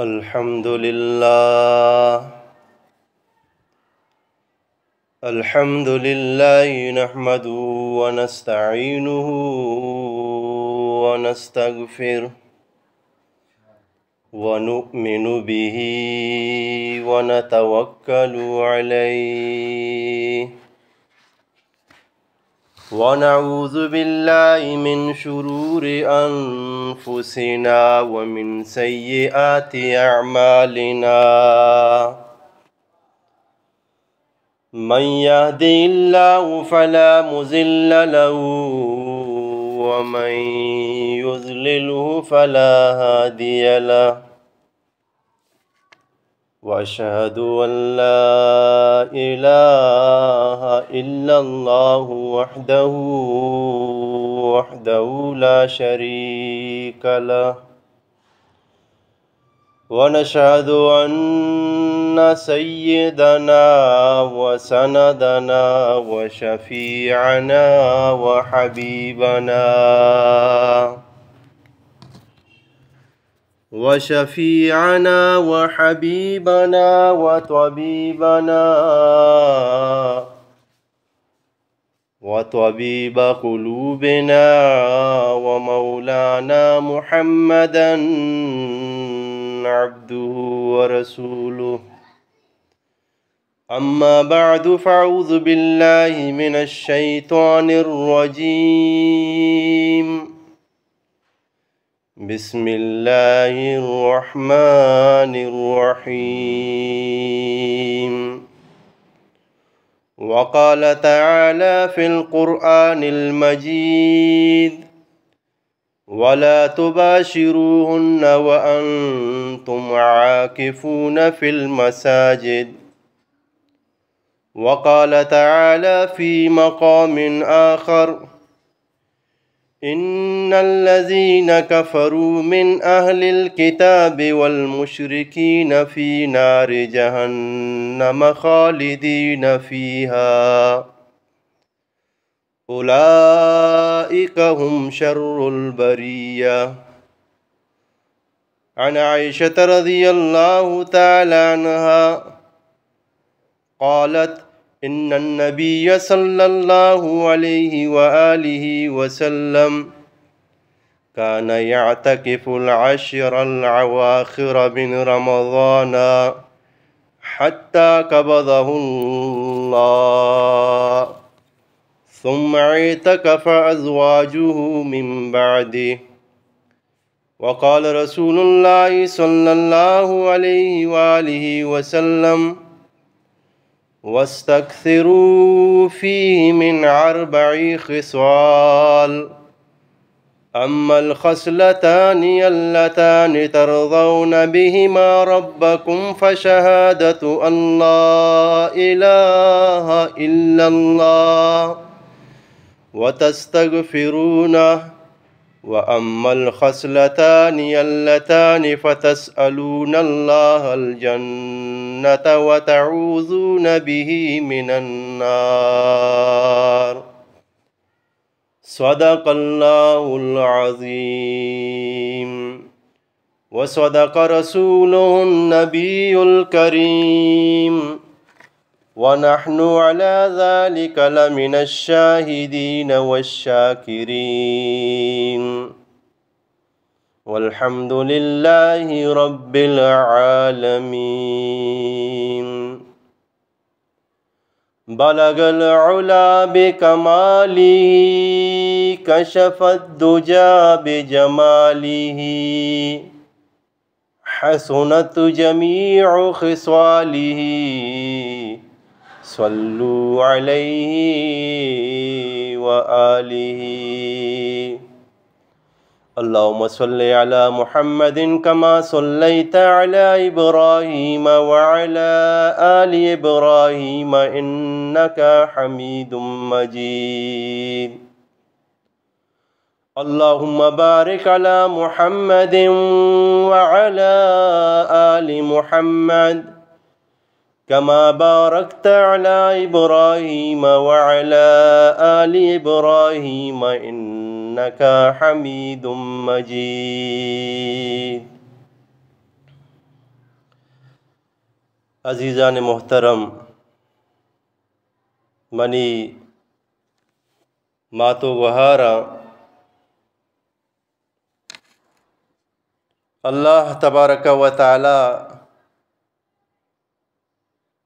الحمد لله. الحمد لله نحمده ونستعينه ونستغفره ونؤمن به ونتوكل عليه ونعوذ بالله من شرور أنفسنا ومن سيئات أعمالنا. من يهده الله فلا مضل له ومن يضلله فلا هادي له. وأشهد أن لا إله إلا الله وحده، وحده لا شريك له. ونشهد أن سيدنا وسندنا وشفيعنا وحبيبنا وشفيعنا وحبيبنا وطبيبنا وطبيب قلوبنا ومولانا محمدا عبده ورسوله. أما بعد، فأعوذ بالله من الشيطان الرجيم. بسم الله الرحمن الرحيم. وقال تعالى في القرآن المجيد: ولا تباشروهن وأنتم عاكفون في المساجد. وقال تعالى في مقام آخر: إن الذين كفروا من أهل الكتاب والمشركين في نار جهنم خالدين فيها أولئك هم شر البرية. عن عائشة رضي الله تعالى عنها قالت: إن النبي صلى الله عليه وآله وسلم كان يعتكف العشر الأواخر من رمضان حتى قبضه الله، ثم اعتكف أزواجه من بعده. وقال رسول الله صلى الله عليه وآله وسلم: واستكثروا فيه من أربع خصال، أما الخصلتان اللتان ترضون بهما ربكم فشهادة أن لا إله إلا الله وتستغفرونه، وأما الخصلتان اللتان فتسألون الله الجنة وتعوذون به من النار. صدق الله العظيم. وصدق رسوله النبي الكريم، ونحن على ذلك لمن الشاهدين والشاكرين، والحمد لله رب العالمين. بلغ العلا بكماله، كشف الدجى بجماله، حسنت جميع خصاله، صلوا عليه وآله. اللهم صل على محمد كما صليت على إبراهيم وعلى آل إبراهيم إنك حميد مجيد. اللهم بارك على محمد وعلى آل محمد كما باركت على إبراهيم وعلى آل إبراهيم إنك حميد مجيد. عزیزان محترم، منی مات و گوہاراں، اللہ تبارک و تعالی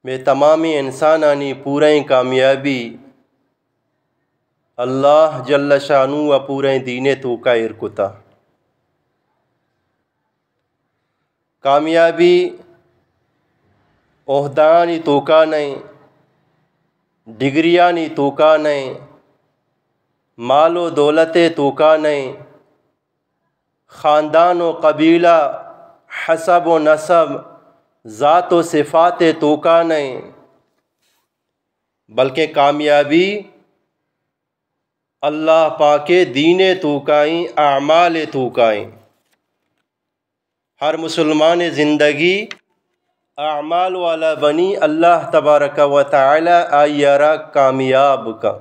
مئے تمامیں انسانانی پورئیں کامیابی اللہ جل شانہ ء پورئیں دین ء توکا ایر کتا۔ کامیابی عہدہانی توکا نئیں، ڈگریانی توکا نئیں، مال و دولت ء توکا نئیں، خاندان و قبیلہ، حسب و نسب، ذات و صفات ء توکا نئیں، بلکہ کامیابی اللہ پاک ء دین ء توکائیں، اعمال ء توکائیں۔ ہر مسلمان ء زندگی اعمال والا بنی، اللہ تبارک و تعالی آئی ء را کامیاب کن۔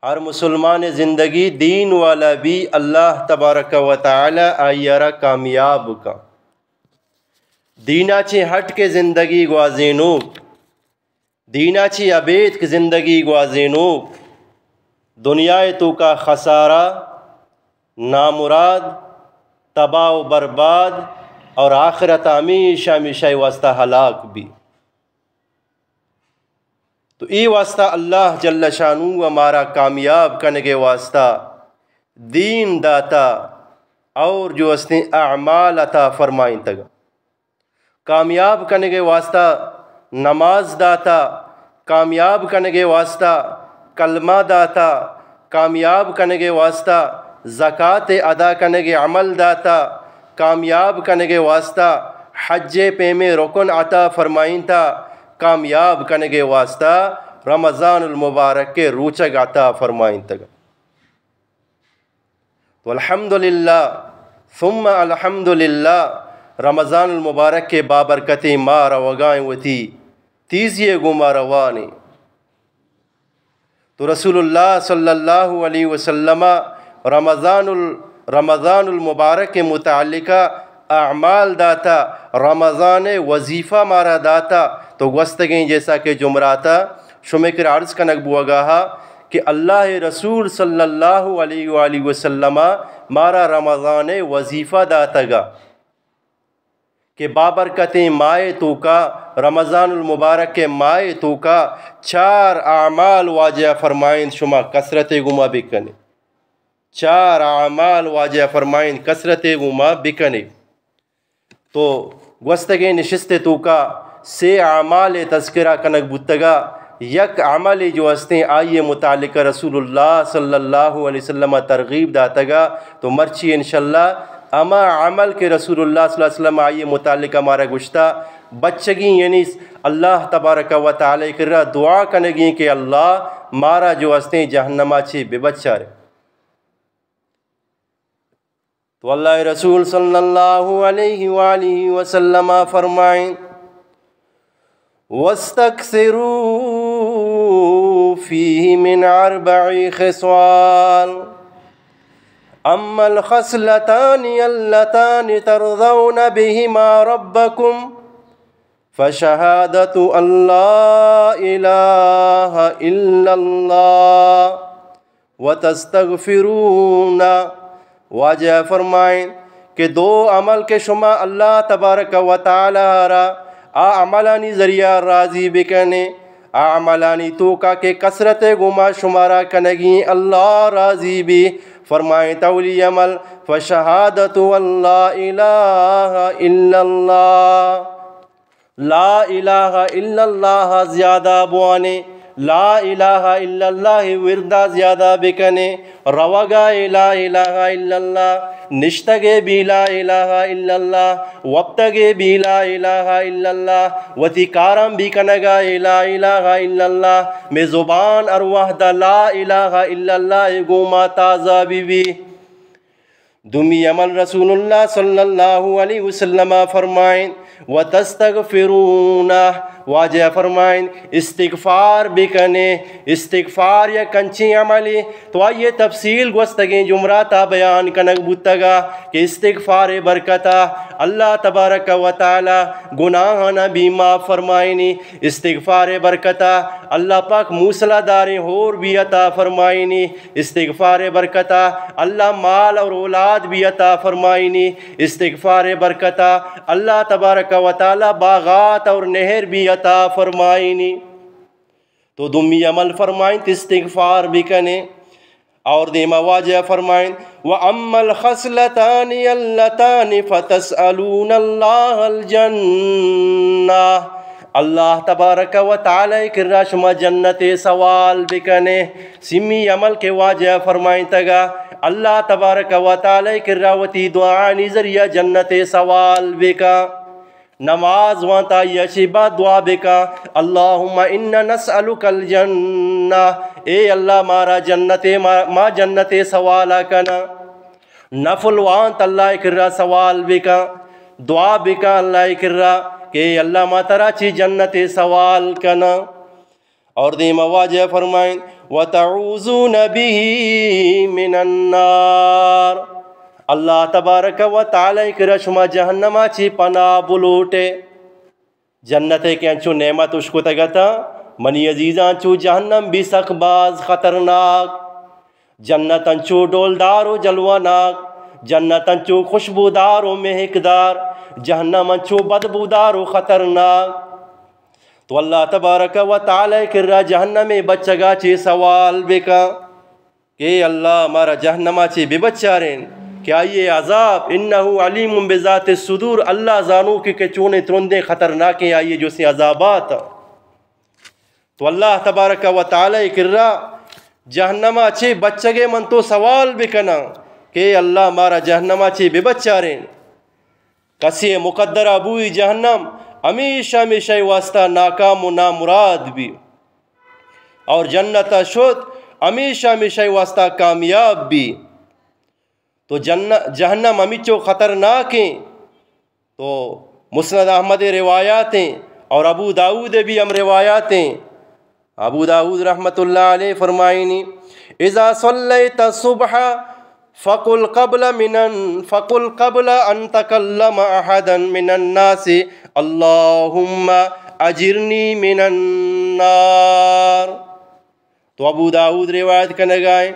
ہر مسلمان ء زندگی دین والا بی، اللہ تبارک و تعالی آئی ء را کامیاب کن۔ دینا چہ ہٹ کے زندگی گوازینوک، دینا چہ ابیتک زندگی گوازینوک، دنیا ء توکا خسارہ، نامراد، تباہ و برباد اور آخرت ہمیشہ ہمیشہ واسطہ ہلاک بی۔ تو اے واسطہ اللہ جل شانہ و مارا کامیاب کنگے واسطہ دین داتا اور جو استیں اعمال عطا فرمائنتگ۔ کامیاب کنگے واسطہ نماز داتا، کامیاب کنگے واسطہ کلمہ داتا، کامیاب کنگے واسطہ زکات ادا کنگے عمل داتا، کامیاب کنگے واسطہ حج پیمیں رکن عطا فرمائینتا، کامیاب کنگے واسطہ رمضان المبارک کے روچگ عطا فرمائینتگ۔ تو الحمدللہ ثم الحمدللہ، رمضان المبارک کے بابرکتیں ماہ روگائیں وتی تیزی گوما روانیں۔ تو رسول اللہ صلی اللہ علیہ وسلم رمضان ال-، رمضان المبارک متعلقہ اعمال داتا، رمضان وظیفہ مارا داتا۔ تو گوستگیں جیسا کہ جمعراتا شمے کر عرض کنگ بوگا ہا کہ اللہ رسول صلی اللہ علیہ وآلہ وسلم مارا رمضان وظیفہ داتگا کہ بابرکتیں ماہ توکا، رمضان المبارک ماہ توکا چار اعمال واجہ فرمائند شما کثرت گوما بکنے۔ چار اعمال واجہ فرمائند کثرت گوما بکنے۔ تو گوستگیں نشست توکا سے اعمال تذکرہ کنگ بوتگا، یک عمل جو استیں آئی متعلق رسول اللہ صلی اللہ علیہ وسلم ترغیب داتگا۔ تو مرچی انشاءاللہ ہما عمل کہ رسول اللہ صلی اللہ علیہ وسلم آئی متعلق مارا گوشتا، بچگی یعنی اللہ تبارک و تعالی کرا دعا کنگی کہ اللہ مارا جو استیں جہنما چی ببچارے۔ تو اللہ رسول صلی اللہ علیہ وآلہ وسلم فرمائیں، واستكثروا فيه من أربع خصال، أما الخصلتان اللتان ترضون بهما ربكم فشهادة أن لا إله إلا الله وتستغفرون۔ واجہ فرمائیں کہ دو عمل کہ شما اللہ تبارک و تعالی را آ عملانی ذریعہ راضی بکنے، آ عملانی توکا کہ کثرت گوما شمارا کنگی اللہ راضی بی۔ فرمائیں اولی عمل، فشهادة أن لا إله إلا الله۔ لا الہ الا اللہ زیادہ بوانے، لا الہ الا اللہ وردا زیادہ بکنے، روگا لا الہ الا اللہ، نشتگے بھی لا الہ الا اللہ، وپتگے بھی لا الہ الا اللہ، وتی کارم بھی کنگا لا الہ الا اللہ، میں زبان ار وحدہ لا الہ الا اللہ گوما تازہ بی بی۔ دومی عمل رسول اللہ صلی اللہ علیہ وسلم فرمائیں، وتستغفرونه، واجہ فرمائن، استغفار بکنے۔ استغفار یک انچیں عملے، تو آئی تفصیل گوستگیں جمرہ تا بیان کنگ بوتگا کہ استغفار برکتا اللہ تبارک و تعالی گناہانا بی معاف فرمائنی۔ استغفار برکتا اللہ پاک موسلا داریں ہور بی عطا فرمائنی۔ استغفار برکتا اللہ مال اور اولاد بی عطا فرمائنی۔ استغفار برکتا اللہ تبارک و تعالی باغات اور نہر بی عطا فرمائنی۔ تو دومی عمل فرمائنت استغفار بکنے۔ اور دیما واجہ فرمائنت، "وأما الخصلتان اللتان فتسألون الله الجنة۔" اللہ تبارک و تعالی کرا شما جنت سوال بکنے۔ سیمی عمل کے واجہ فرمائنتگا، اللہ تبارک و تعالی کرا وتی دعانی ذریعہ جنت سوال بکا۔ نماز وانتا آئی چی بعد دعا بکا، اللهم إنا نسألك الجنة، اے اللہ مارا جنت، ما، ما جنت سوالا کنا۔ نفل وانت اللہ کرا سوال بکا، دعا بکا اللہ کرا کہ اے اللہ ما ترا چی جنت سوال کنا۔ اور دیما واجہ فرمائیں، "وتعوذون به من النار۔" اللہ تبارک و تعالی کرا شما جہنما چی پناہ بلوٹے۔ جنتے کہ انچو نعمت اشکتگتا، منی عزیزاں، چو جہنم بی سک باز خطرناک۔ جنت انچو ڈولدار و جلوہ ناک، جنت انچو خوشبودار و مہکدار، جہنم انچو بدبودار و خطرناک۔ تو اللہ تبارک و تعالی کرا جہنم بچگا چی سوال بکا کہ اللہ مارا جہنما چی ببچارین کہ آئی عذاب، انه علیم بذات الصدور، اللہ زانو کہ، کہ چونیں ترندیں خطرناکیں آئی جوسیں عذابات۔ تو اللہ تبارک و تعالی کرا جہنما چی بچگے من تو سوال بکناں کہ اللہ مارا جہنما چی ببچارین۔ کسی مقدرہ بوئی جہنم، ہمیشہ ہمیشہ واسطہ ناکام و نامراد بی۔ اور جنت شد، ہمیشہ ہمیشہ واسطہ کامیاب بی۔ تو جن-، جہنم ہمیچو خطرناکیں۔ تو مسند احمد روایاتیں اور ابو داؤد بھی ہم روایاتیں۔ ابو داؤد رحمت اللہ علیہ فرمائنی، "اذا صلیت الصبح فقل قبل من ان-، فقل قبل ان تکلم احدا من الناس، اللهم اجرنی من النار۔" تو ابو داؤد روایت کنگائیں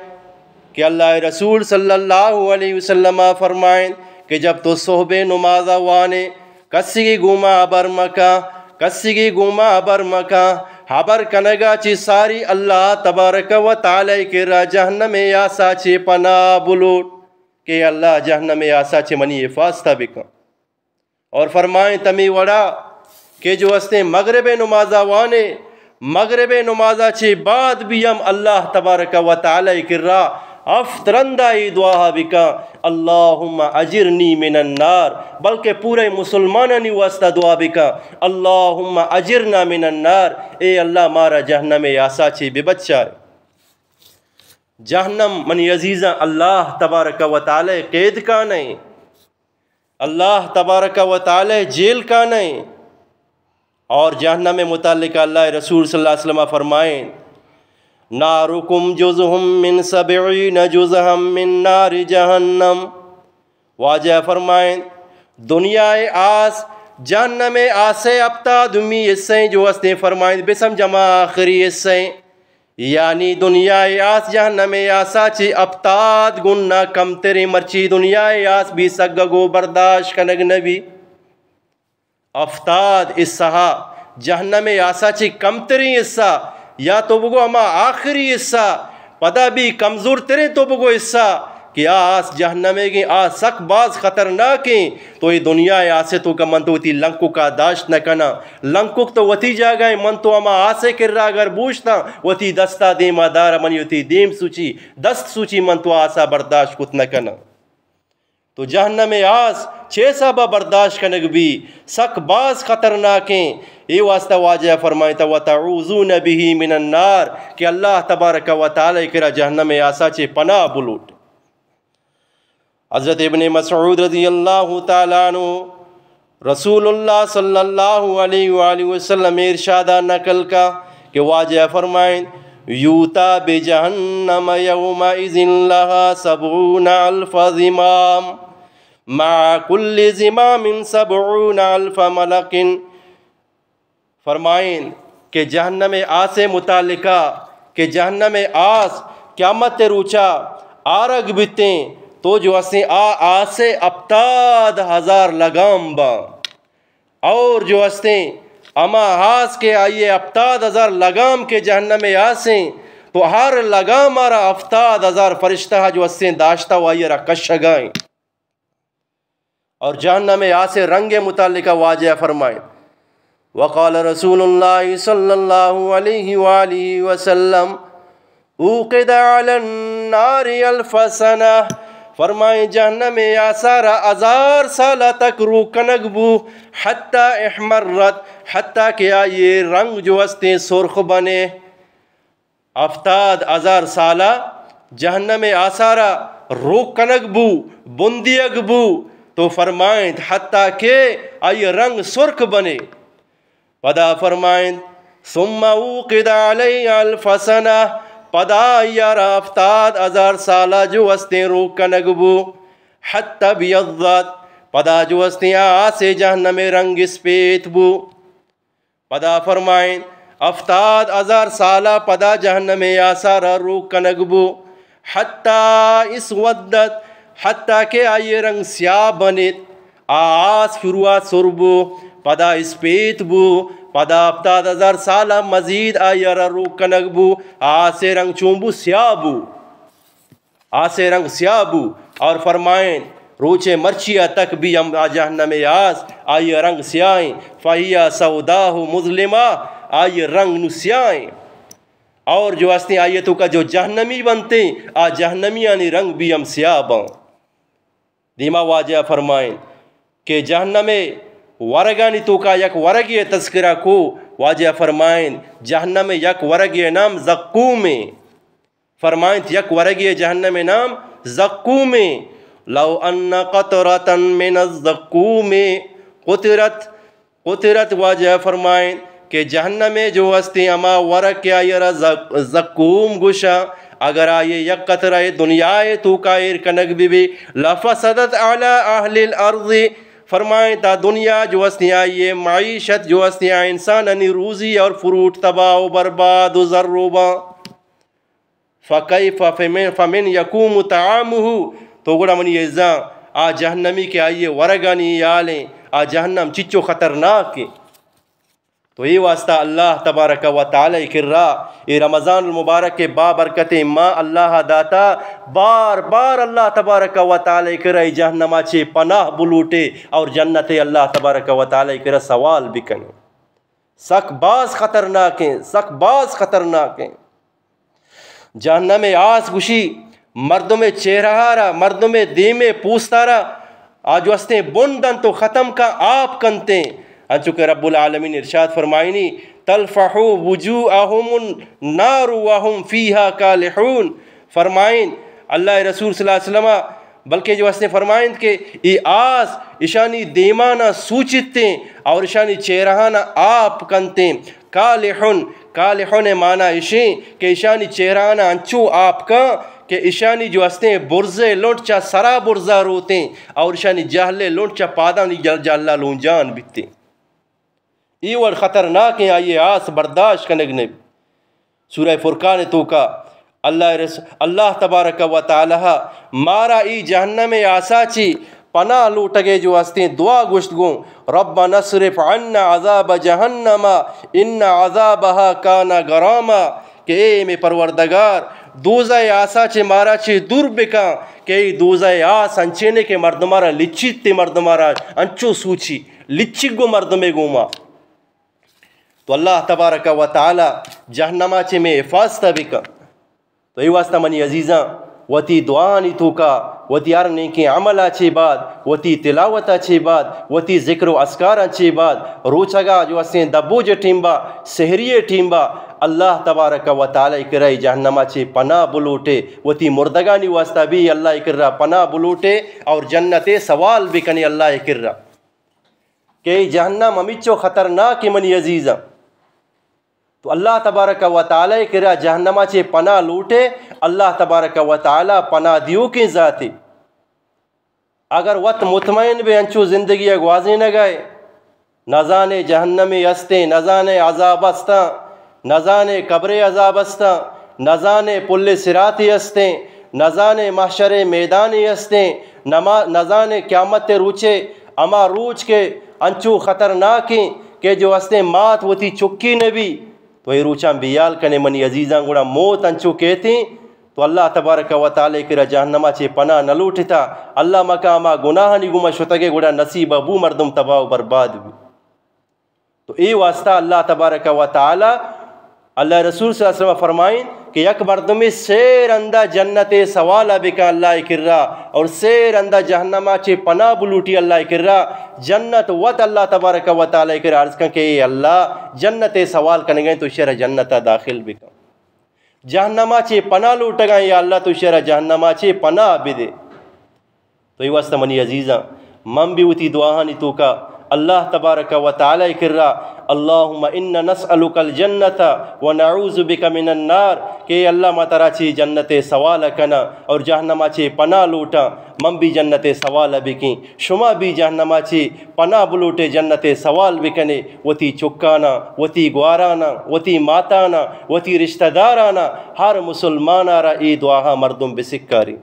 کہ اللہ رسول صلی اللہ علیہ وسلم فرمائیں کہ جب تو صحب نماز وانے، کسیگی گوما ابر مکا، کسیگی گوما ابر مکا، ابر کنگا چی ساری اللہ تبارک و تعالی کرا جہنم آسا چی پناہ بلوٹ کہ اللہ جہنم آسا چی منی حفاظت بکن۔ اور فرمائیں تمی وڑا کہ جو ہستیں مغرب نمازا وانے، مغرب نمازا چی بعد بھی ہم اللہ تبارک و تعالی کرا ہفت رندا ای دعا بکا، اللهم اجرنی من النار، بلکہ پورے مسلمانانی واسطہ دعا بکا، اللهم اجرنا من النار، اے اللہ مارا جہنم آسا چی ببچار۔ جہنم منی عزیزاں اللہ تبارک و تعالی قید کانیں۔ اللہ تبارک و تعالی جیل کانیں۔ اور جہنم متعلق اللہ رسول صلی اللہ علیہ وسلم فرمائیں، "نارکم جزء من سبعین جزءا من نار جہنم۔" واجہ فرمائیں، دنیا آس جہنم آسے ہپتا دومی حصے جو ہستیں فرمائیں، بسم جمع آخری حصے۔ یعنی دنیا آس جہنم آسا چی ہپتاد گنا کمتریں، مرچی دنیا آس بی سگگو برداشت کنگ نبی۔ ہپتاد حصہ جہنم آسا چی کمتریں حصہ، یا تو بگو ہما آخری حصہ، پدا بی کمزور تریں تو بگو حصہ کہ آ آس جہنم گیں، آ سک باز خطرناکیں۔ تو اے دنیا آسے تو کہ من تو وتی لنکک کا داشت نہ کناں۔ لنکک تو وتی جاگہ ایں، من تو ہما آسے کرا اگر بوشتاں، وتی دستا دیما دار، منی وتی دیم سوچی، دست سوچی، من تو آسا برداشت کت نہ کناں۔ تو جہنم آس چے حسابا برداشت کنگ بی، سک باز خطرناکیں۔ اے واسطہ واجہ فرمائتا، "وتعوذون به من النار"، کہ اللہ تبارک و تعالی کرا جہنم آسا چے پناہ بلوٹ۔ حضرت ابن مسعود رضی اللہ تعالی عنہ رسول اللہ صلی اللہ علیہ وآلہ وسلم ارشاد نقل کا کہ واجہ فرمائیں، یوتا بجہنم یومئذ لها سبعون الف زمام، مع کل زمام سبعون الف ملک۔ فرمائیں کہ جہنم آس متعلقہ، کہ جہنم آس قیامت روچا آرگ بیتیں تو جو استیں آ آس ہفتاد ہزار لگام باں۔ اور جو استیں ہما آس کہ آئی ہفتاد ہزار لگام کہ جہنم آسیں، تو ہر لگام را ہفتاد ہزار فرشتہ جو استیں داشتہ و آئی را کشگائیں۔ اور جہنم آس رنگ متعلقہ واجہ فرمائیں، وقال رسول اللہ صلی اللہ علیہ وآلہ وسلم، اوقد علی النار الف سنہ، فرمائیں جہنم آسارا ہزار سال تک روک کنگ بو، حتی احمرت، حتی کہ آئی رنگ جو استیں سرخ بنے۔ ہفتاد ہزار سالا جہنم آسارا روک کنگ بو، بندیگ بو، تو فرمائیں حتی کہ آئی رنگ سرخ بنے۔ پدا فرمائیں، ثم اوقد علیها الف سنہ، پدا آئی را ہفتاد ہزار سالا جو استیں روک کنگ بو، حتی بیضت، پدا جو استیں آس جہنم رنگ اسپیت بو۔ پدا فرمائیں، ہفتاد ہزار سالا پدا جہنم آسارا روک کنگ بو، حتی اسودت، حتی کہ آئی رنگ سیاہ بنت۔ آ آس شروعا سر بو، پدا اسپیت بو، پدا ہفتاد ہزار سالا مزید آئی را روک کنگ بو، آس رنگ چون بو؟ سیاہ بو، آس رنگ سیاہ بو۔ اور فرمائیں، روچے مرچی تک بھی ہم آ جہنم آس آئی رنگ سیاہیں، فہی سوداء مظلمہ، آئی رنگ نو سیاہیں۔ اور جو استیں آئی توکا جو جہنمی بنتیں، آ جہنمیانی رنگ بھی ہم سیاہ باں۔ دیما واجہ فرمائیں کہ جہنم ورگانی توکا یک ورگی تذکرہ کو، واجہ فرمائیں جہنم یک ورگی نام زقومیں۔ فرمائیں یک ورگی جہنم نام زقومیں۔ لو ان قطرة من الزقوم قطرت قطرت، واجہ فرمائیں کہ جہنم جو استیں ہما ورگ کہ آئی را زق-، زقوم گوشاں، اگر آئی یک قطرہ دنیا توکا ایر کنگ بی بی، لفسدت علی اہل الارض، فرمائیں تا دنیا جو استیں آئی معیشت جو استیں آ انسانانی روزی اور فروٹ تباہ و برباد و زر و باں۔ فکیف فمن، فمن یقوم طعامہ، تو گڑا منی عزیزاں، آ جہنمی کہ آئی ورگانی حالیں، آ جہنم چچو خطرناکیں۔ تو اے واسطہ اللہ تبارک و تعالی کرا اے رمضان المبارک کے بابرکتیں ماہ اللہ داتا، بار بار اللہ تبارک و تعالی کرا اے جہنما چے پناہ بلوٹے اور جنت اللہ تبارک و تعالی کرا سوال بکنے۔ سک باز خطرناکیں، سک باز خطرناکیں۔ جہنم آس گوشی، مردم چہرہ را، مردم دیم پوستا را، آ جو استیں بن دنت و ختم کا آپ کنتیں۔ انچو کہ رب العالمین ارشاد فرمائنی، تلفح وجوہہم النار وہم فیہا کالحون۔ فرمائیں، اللہ رسول صلی اللہ علیہ وسلم، بلکہ جو استیں فرمائیں کہ اے آس اشانی دیمانا سوچتیں اور اشانی چہرہانا آپ کنتیں۔ کالحن، کالحن معنی اشیں کہ اشانی چہرہانا انچو آپ کن کہ اشانی جو استیں برزے لنٹ چا سرا برزا روتیں اور اشانی جہلے لنٹ چا پادانی جل-، جہلا لونجان بیتیں۔ اے وڑ خطرناکیں، آئی آس برداشت کنگ نہ بی۔ سورہ فرقان توکا اللہ رس-، اللہ تبارک و تعالی مارا ای جہنم آسا چی پناہ لوٹگے جو استیں دعا گوشت گوں، ربنا اصرف عنا عذاب جہنم ان عذابها کان غراما، کہ اے میں پروردگار، دوزہ آسا چے مارا چے دور بکن کہ اے دوزہ آس انچینے کہ مردمارا لچیت، مردمارا انچو سوچی، لچیگ گو مردمے گوما۔ تو اللہ تبارک و تعالی جہنما چے میں حفاظت بکن۔ تو اے واسطہ منی عزیزاں، وتی دعانی توکا، وتی ہر نیکیں عملا چے بعد، وتی تلاوتا چے بعد، وتی ذکر و اذکاراں چے بعد، روچگا جو استیں دبوج ٹیمبا، سحری ٹیمبا، اللہ تبارک و تعالی کرا جہنما چے پناہ بلوٹے، وتی مردگانی واسطہ بھی اللہ کرا پناہ بلوٹے اور جنت سوال بکنے اللہ کرا۔ کہ اے جہنم ہمینچو خطرناک ایں منی عزیزاں۔ تو اللہ تبارک و تعالی کرا جہنما چے پناہ لوٹے، اللہ تبارک و تعالی پناہ دیوکیں ذاتے۔ اگر وت مطمئن بے انچو زندگی ء گوازینگا ئے، نزانے جہنمے استیں، نزانے عذاب استاں، نزانے قبرے عذاب استاں، نزانے پل صراطے استیں، نزانے محشرے میدانے استیں، نما-، نزانے قیامت روچے، ہما روچ کہ انچو خطرناکیں کہ جو استیں مات وتی چکی نبی، تو اے روچاں بیال کنے منی عزیزاں، گڑا موت انچو کیتیں، تو اللہ تبارک و تعالی کرا جہنما چے پناہ نہ لوٹتا، اللہ مکا ہما گناہانی گوما شتگے گڑا نصیب بو مردم تباہ و برباد بی۔ تو اے واسطہ اللہ تبارک و تعالی، اللہ رسول صلی اللہ علیہ وسلم فرمائیں کہ یک مردمے سے رندا جنت سوال بکن اللہ کرا اور سے رندا جہنما چے پناہ بلوٹی اللہ کرا، جنت وت اللہ تبارک و تعالی کرا عرض کن کہ اے اللہ، جنت سوال کنگے تو شر جنت داخل بکن۔ جہنما چے پناہ لوٹگاں، یا اللہ تو شرا جہنما چے پناہ بدے۔ تو اے واسطہ منی عزیزاں، من بھی وتی دعاہانی توکا اللہ تبارک و تعالی کرا، اللہم انا نسألک الجنت و نعوذ بک من النار، کہ اے اللہ ما ترا چے جنت سوال کنا اور جہنما چے پناہ لوٹاں، من بھی جنت سوال بکیں۔ شما بھی جہنما چے پناہ بلوٹے، جنت سوال بکنے، وتی چکانا، وتی گوارانا، وتی ماتانا، وتی رشتہ دارانا، ہر مسلمانا را اے دعاہا مردم بسکاری۔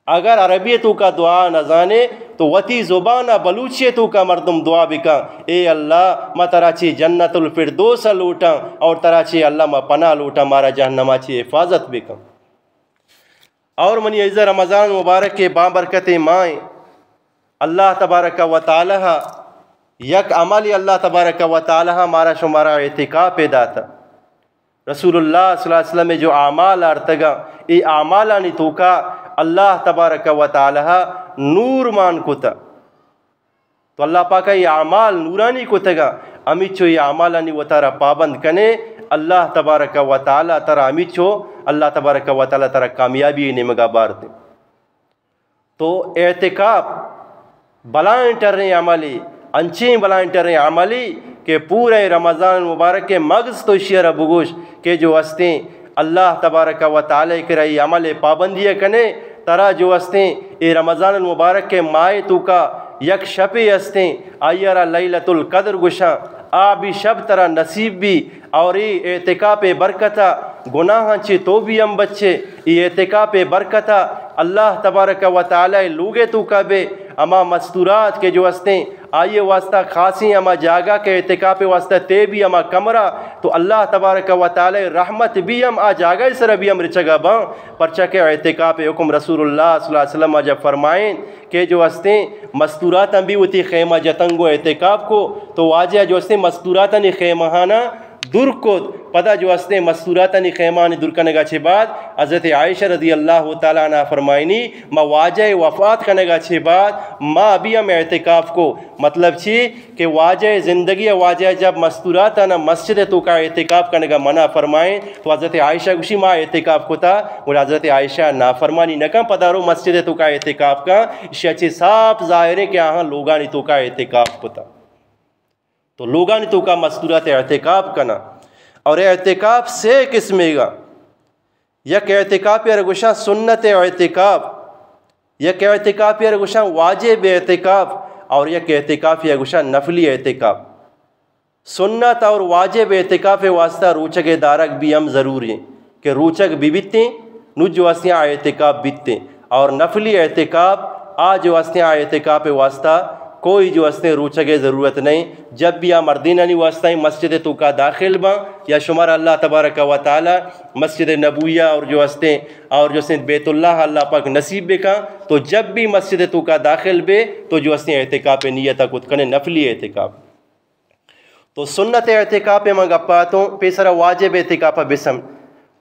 اگر عربی توکا دعا نزانے تو وتی زبانا بلوچی توکا مردم دعا بکن، اے اللہ ما ترا چے جنت الفردوس لوٹاں اور ترا چے اللہ ما پناہ لوٹاں، مارا جہنما چے حفاظت بکن۔ اور منی عزیز، رمضان مبارک کے بامبرکتیں ماہیں، اللہ تبارک و تعالی یک عملی اللہ تبارک و تعالی مارا شمارا اعتکاف داتا۔ رسول اللہ صلی اللہ علیہ وسلم جو اعمال آرتگا، اے اعمالانی توکا اللہ تبارک و تعالی نور مان کتا۔ تو اللہ پاک ء اے اعمال نورانی کتگا، ہمیچو اے اعمالانی وتارا پابند کنے، اللہ تبارک و تعالی ترا ہمیچو، اللہ تبارک و تعالی ترا کامیابی نیمگا بار دے۔ تو اعتکاف بلائیں ٹریں عملی، انچیں بلائیں ٹریں عملی کہ پورے رمضان المبارک کے مغز تو شیئر بگوش کہ جو ہستیں اللہ تبارک و تعالی کرا اے عمل پابندی کنے، ترا جو ہستیں اے رمضان المبارک کے ماہ توکا یک شپے ہستیں، آئی را لیلۃ القدر گوشاں، آ بھی شب ترا نصیب بھی، اور اے اعتکاف برکتا گناہاں چے تو بھی ہم بچے، اے اعتکاف برکتا اللہ تبارک و تعالی لوگے توکا بے، ہما مستورات کے جو ہستیں آئی واسطہ خاصیں ہما جاگہ کہ اعتکاف واسطہ تے بھی ہما کمرہ، تو اللہ تبارک و تعالی رحمت بھی ہم آ جاگہ سر بھی ہم رچگا باں، پرچا کہ اعتکاف حکم رسول اللہ صلی اللہ علیہ وسلم جب فرمائیں کہ جو ہستیں مستوراتاں بھی وتی خیمہ جتنگو اعتکاف کو، تو واجہ جو ہستیں مستوراتانی خیمہانا دور کت، پدا جو ہستیں مستوراتانی خیمہانی دور کنگا چے بعد حضرت عائشہ رضی اللہ تعالی عنہا فرمائنی، ما واجہ وفات کنگا چے بعد ما بھی ہم اعتکاف کو۔ مطلب چی کہ واجہ زندگی واجہ جب مستوراتانا مسجد توکا اعتکاف کنگا منع فرمائیں، تو حضرت عائشہ گوشی ما اعتکاف کتا، گڑا حضرت عائشہ نافرمانی نہ کن، پدا رو مسجد توکا اعتکاف کن، اشیا چے صاف ظاہر ہے کہ آہاں لوگانی توکا اعتکاف کتا۔ تو لوگانی توکا مستورات اعتکاف کنا۔ اور اعتکاف سے قسمے گا۔ یک اعتکاف یا گوشاں سنت اعتکاف، یک اعتکاف یا گوشاں واجب اعتکاف، اور یک اعتکاف یا گوشاں نفلی اعتکاف۔ سنت اور واجب اعتکاف واسطہ روچگ دارگ بھی ہم ضروری ہیں کہ روچگ بھی بیتیں، نو جو ہستیں آ اعتکاف بیتیں، اور نفلی اعتکاف آ جو ہستیں آ اعتکاف واسطہ کوئی جو ہستیں روچگ ضرورت نہیں۔ جب بھی آ مردینانی واسطہ مسجد توکا داخل باں یا شمار اللہ تبارک و تعالی مسجد نبویہ اور جو ہستیں اور جو ہستیں بیت اللہ اللہ پاک نصیب بکا، تو جب بھی مسجد توکا داخل بے تو جو ہستیں اعتکاف نیت کت کنے، نفلی اعتکاف۔ تو سنت اعتکاف ء من گپاتوں، پیسرا واجب اعتکاف ء بسم۔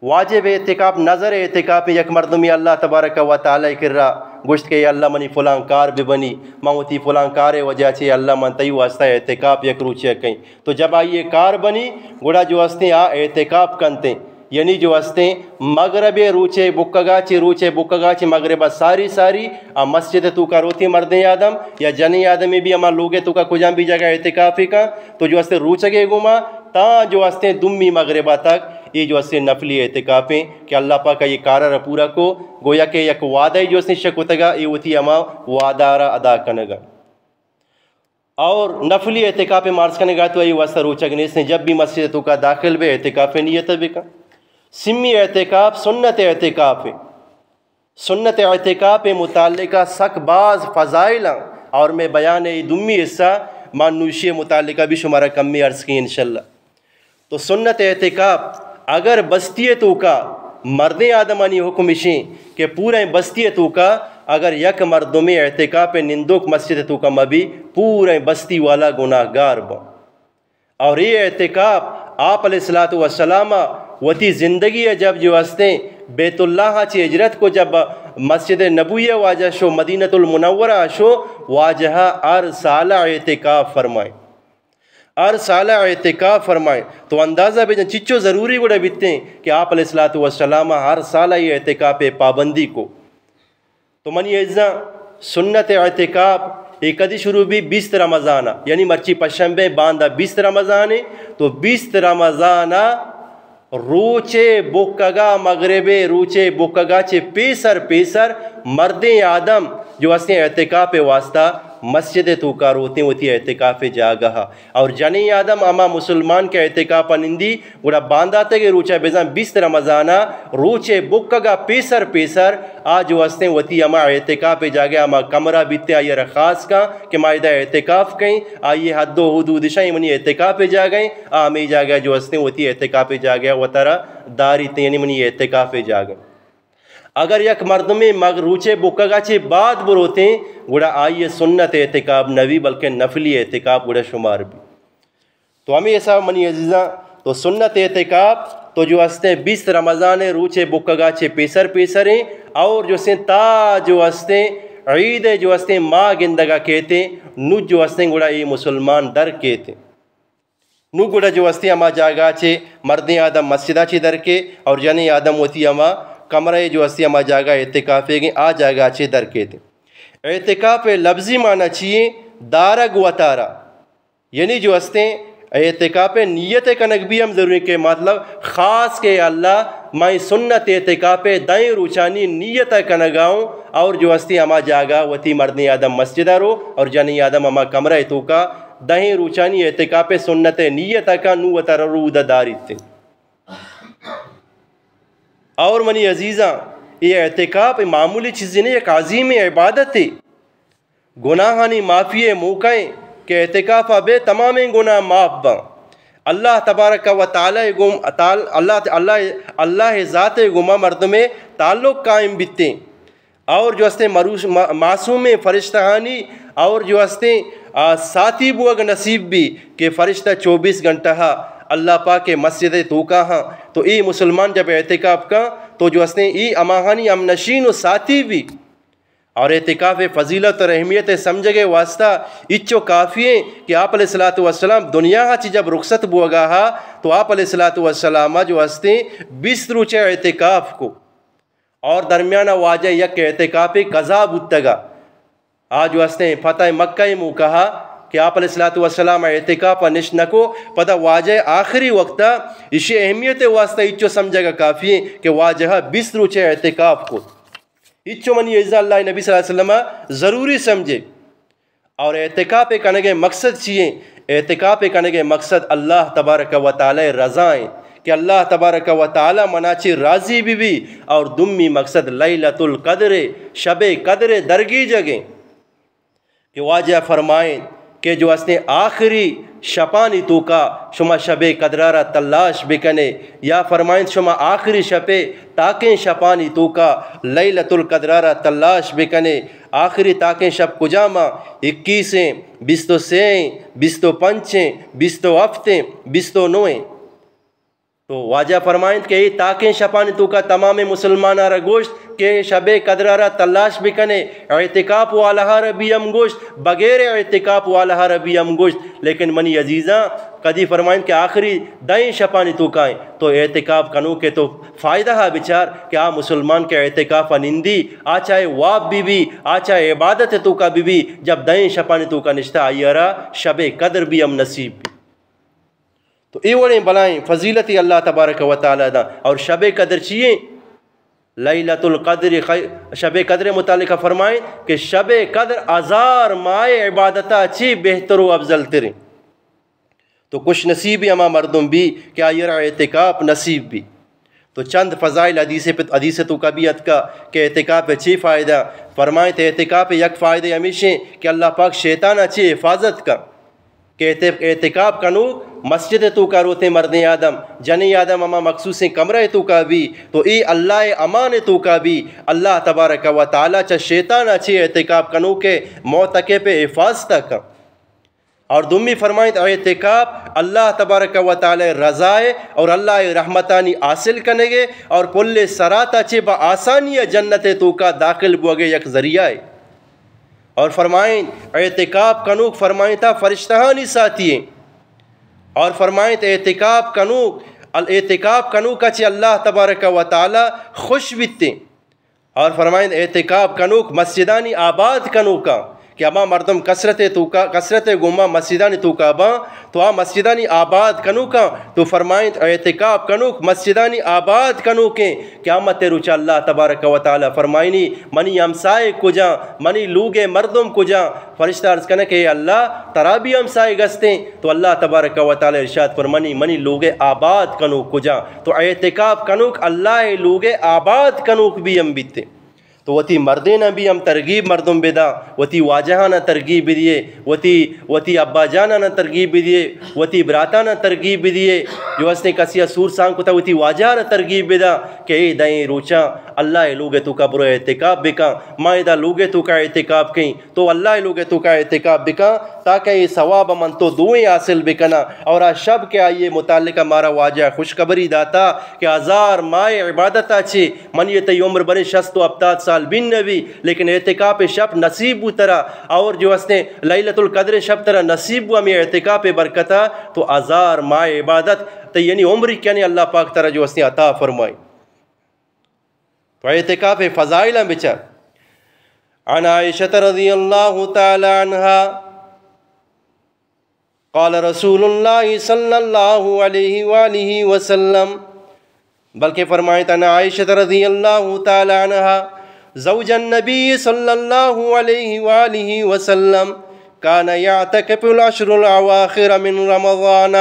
واجب اعتکاف نظر اعتکاف ء، یک مردمی اللہ تبارک و تعالی کرا گوشت کہ اے اللہ منی فلان کار بہ بنی، من وتی فلان کار ء وجہ چہ اللہ من تئی واسطہ اعتکاف یک روچے کئیں۔ تو جب آئی کار بنی گڑا جو ہستیں آ اعتکاف کنتیں۔ یعنی جو استیں مغرب روچے بکگا چے، روچے بکگا چے مغرب ساری ساری آ مسجد توکا روتی مردیں آدم یا جنیں آدمی بھی ہما لوگے توکا کجام بھی جگہ اعتکافی کا، تو جو استیں روچگے گما تا جو استیں دمی مغربا تک یہ جو استیں نفلی اعتکافیں کہ اللہ پاک یہ کارا را پورا کو، گویا کہ یک وعدہ جو استیں شکتگا، یہ وتی ہما وعدہ را ادا کنگا۔ اور نفلی اعتکاف مارچ کنگا تو ای واسطہ روچگ نیستیں، جب بھی مسجد توکا داخل بے اعتکاف نیت بکن۔ سمی اعتکاف سنت اعتکاف ہے۔ سنت اعتکاف متعلقہ سک باز فضائل ہیں اور میں بیان ای دمی حصہ مانوشی متعلقہ بھی شمارا کمی عرض کی انشاءاللہ۔ تو سنت اعتکاف اگر بستی توکا مردیں آدمانی حکم اشیں کہ پوریں بستی توکا اگر یک مردمے اعتکاف نندوک مسجد توکا مبی، پوریں بستی والا گناہگار بن۔ اور یہ اعتکاف آپ علیہ الصلوۃ والسلام وتی زندگی جب جو استیں بیت اللہ چی ہجرت کو، جب مسجد نبوی واجہ شو، مدینہ المنورہ شو، واجہ ہر سال اعتکاف فرمائیں۔ ہر سال اعتکاف فرمائیں۔ تو اندازہ بجن چچو ضروری گڑا بیتیں کہ آپ علیہ الصلوۃ والسلام ہر سال یہ اعتکاف پابندی کو۔ تو منی عزیزاں، سنت اعتکاف یہ کدی شروع بھی؟ بیست رمضان، یعنی مرچی پشنبے باندا بیست رمضان ہے۔ تو بیست رمضان روچے بکگا، مغرب روچے بکگا چے پیسر پیسر مردیں آدم جو استیں اعتکاف واسطہ مسجد توکا روتیں وتی اعتکاف جاگہ۔ اور جنیں آدم ہما مسلمان کے اعتکاف نندی گڑا بانداتگے روچا بزاں بیست رمضانا روچے بکگا پیسر پیسر آ جو استیں وتی ہما اعتکاف جاگہ ہما کمرہ بیتے آئی را خاص کن کہ ما ادا اعتکاف کئیں، آئی حد و حدود شاہ منی اعتکاف جاگہ ہیں، آ ہمیں جاگہ جو استیں وتی اعتکاف جاگہ وترا داریت، یعنی منی اعتکاف جاگہ۔ اگر یک مردمے مغ روچے بکگا چے بعد بروتیں گڑا آئی سنت اعتکاف نوی بلکہ نفلی اعتکاف گڑا شمار بی۔ تو ہمیں حساب منی عزیزاں، تو سنت اعتکاف تو جو استیں بیست رمضان روچے بکگا چے پیسر پیسریں اور جو استیں تا جو استیں عید جو استیں ما گندگا کیتیں، نو جو استیں گڑا اے مسلمان در کیتیں۔ نو گڑا جو استیں ہما جاگہ چے مردیں آدم مسجدا چے در کے اور جنیں آدم وتی ہما کمرہ جو استیں ہما جاگہ اعتکافے گیں آ جاگہ چے در کیتیں۔ اعتکاف لفظی معنی چیئے؟ دارگ وتارا۔ یعنی جو استیں اعتکاف نیت کنگ بھی ہم ضروری کہ مطلب خاص کہ اللہ مائیں سنت اعتکاف دائیں روچانی نیت کنگاؤں اور جو استیں ہما جاگہ وتی مردیں آدم مسجد رو اور جنیں آدم ہما کمرہ توکا دہیں روچانی اعتکاف سنت نیت کا نو وتر رود داریت۔ اور منی عزیزاں، یہ اعتکاف معمولی چیزی نہیں، ایک عظیم عبادت ہے۔ گناہانی معافی ءِ موقع ایں کہ اعتکاف ءَ بے تمامیں گناہ معاف باں۔ اللہ تبارک و تعالی گم تعال اللہ اللہ اللہ ذات گما مردمے تعلق قائم بیتیں اور جو استیں مروش ما- معصومیں فرشتہانی اور جو استیں آ، ساتھی بوگ نصیب بی کہ فرشتہ چوبیس گھنٹہ اللہ پاک مسجد توکا ہاں۔ تو اے مسلمان جب اعتکاف کا تو جو استیں اے اماہانی ہم نشین و ساتھی بی۔ اور اعتکاف فضیلت اور اہمیت سمجھگے واسطہ اچو کافی ہیں کہ آپ علیہ الصلوۃ والسلام دنیا چی جب رخصت بوگا ہا تو آپ علیہ الصلوۃ والسلام جو ہستیں بیست روچے اعتکاف کو اور درمیان واجہ یک اعتکاف قضا بوتگا۔ آ جو ہستیں فتح مکہ موقع ہا کہ آپ علیہ الصلوۃ والسلام اعتکاف نشت نکو، پدا واجہ آخری وقت اشی اہمیت واسطہ اچو سمجھگا کافی ہیں کہ واجہ بیست روچے اعتکاف کو۔ ہچو منی عزیزاں اللہ نبی صلی اللہ علیہ وسلم ضروری سمجھے۔ اور اعتکاف کنگے مقصد چیئے؟ اعتکاف کنگے مقصد اللہ تبارک و تعالی رضا ہیں کہ اللہ تبارک و تعالی منا چی راضی بی بی۔ اور دمی مقصد لیلۃ القدر، شب قدر درگیجگیں۔ کہ واجہ فرمائیں کہ جو ہستیں آخری شپانی توکا شما شب قدرا را تلاش بکنے، یا فرمائیں شما آخری شپے تاکیں شپانی توکا لیلۃ القدرا را تلاش بکنے۔ آخری تاکیں شپ کجاما؟ اکیسیں، بیست و سیئیں، بیست و پنچیں، بیست و ہفتیں، بیست و نوئیں۔ تو واجہ فرمائنت کہ اے تاکیں شپانی توکا تمامیں مسلماناں را گوشت کہ شب قدر را تلاش بکنے، اعتکاف والاہا را بھی ہم گوشت، بغیر اعتکاف والاہا را بھی ہم گوشت، لیکن منی عزیزاں، کدی فرمائنت کہ آخری دہیں شپانی توکا ایں، تو اعتکاف کنوکے تو فائدہ ہا بچار کہ آ مسلمان کہ اعتکاف نندی، آ چاہے واب بی بی، آ چاہے عبادت توکا بی بی، جب دہیں شپانی توکا نشتہ آئی را شب قدر بھی ہم نصیب بی۔ تو اے وڑیں بلائیں فضیلت اللہ تبارک و تعالی دا۔ اور شب قدر چی ایں؟ لیلۃ القدر خی-، شب قدر متعلق فرمائیں کہ شب قدر ہزار ماہ عبادتا چی بہتر و افضل تریں۔ تو خوش نصیب ہما مردم بی کہ آئی را اعتکاف نصیب بی۔ تو چند فضائل حدیث پہ، حدیث توکا بھی اتکا کہ اعتکاف چی فائدہ۔ فرمائیں تو اعتکاف یک فائدہ ہمیشیں کہ اللہ پاک شیطان چی حفاظت کا۔ کہ اعت-، اعتکاف کنوک مسجد توکا روتیں مردیں آدم، جنیں آدم ہما مخصوصیں کمرہ توکا بی، تو اے اللہ امان توکا بی، اللہ تبارک و تعالی چہ شیطان چی اعتکاف کنوک معتکف حفاظت کا۔ اور دومی فرمائیت، اعتکاف اللہ تبارک و تعالی رضا ہے اور اللہ رحمتانی حاصل کنگے اور پل صراط چے با آسانی جنت توکا داخل بوگے یک ذریعہ ہے۔ اور فرمائیں، اعتکاف کنوک فرمائیں تا فرشتہانی ساتھی ہیں۔ اور فرمائیں، اعتکاف کنوک، الاعتکاف کنوک چے اللہ تبارک و تعالی خوش بیتے۔ اور فرمائیں، اعتکاف کنوک مسجدانی آباد کنوکاں، کہ ہما مردم کثرت توکا، کثرت گوما مسجدانی توکا باں، تو آ مسجدانی آباد کنوکاں، تو فرمائیں، اعتکاف کنوک مسجدانی آباد کنوکیں۔ قیامت روچ اللہ تبارک و تعالی فرمائنی، منی ہمسائے کجا، منی لوگے مردم کجا؟ فرشتہ عرض کنے کہ اے اللہ، ترا بھی ہمسائے گستیں۔ تو اللہ تبارک و تعالی ارشاد فرمانی، منی لوگے آباد کنوک کجا؟ تو اعتکاف کنوک اللہ لوگے آباد کنوک بھی ہم بیتے۔ تو وتی مردیناں بھی ہم ترغیب مردم بدا، وتی واجہاناں ترغیب بدیے، وتی، وتی ابا جاناں ترغیب بدیے، وتی براتاناں ترغیب بدیے، جو ہستیں کسی سور سانگ کتا وتی واجہاناں ترغیب بدا کہ اے دہیں روچاں اللہ لوگ توکا برو اعتکاف بکن، ما ادا لوگ توکا اعتکاف کیں۔ تو اللہ ء لوگ ء توکا اعتکاف بکن تاکہ اے ثواب من تو دوئیں حاصل بکناں۔ اور آ شب کہ آئی ء متعلق مارا واجہ خوشخبری داتا کہ ہزار ماہ عبادت ء چے منی تئی عمر برے شست و ہپتاد سال بین نبی، لیکن اعتکاف شب نصیب بو ترا، اور جو ہستیں لیلۃ القدر شب ترا نصیب بو ہمیں اعتکاف برکتا، تو ہزار ماہ عبادت تئی یعنی عمر کنے اللہ پاک ترا جو ہستیں عطا فرمائی۔ تو اعتکاف فضائلاں بچار۔ عن عائشة رضي الله تعالى عنها قال رسول الله صلى الله عليه وآله وسلم، بلکہ فرمائیت، عن عائشة رضي الله تعالى عنها زوج النبي صلى الله عليه وآله وسلم كان يعتكف العشر الأواخر من رمضان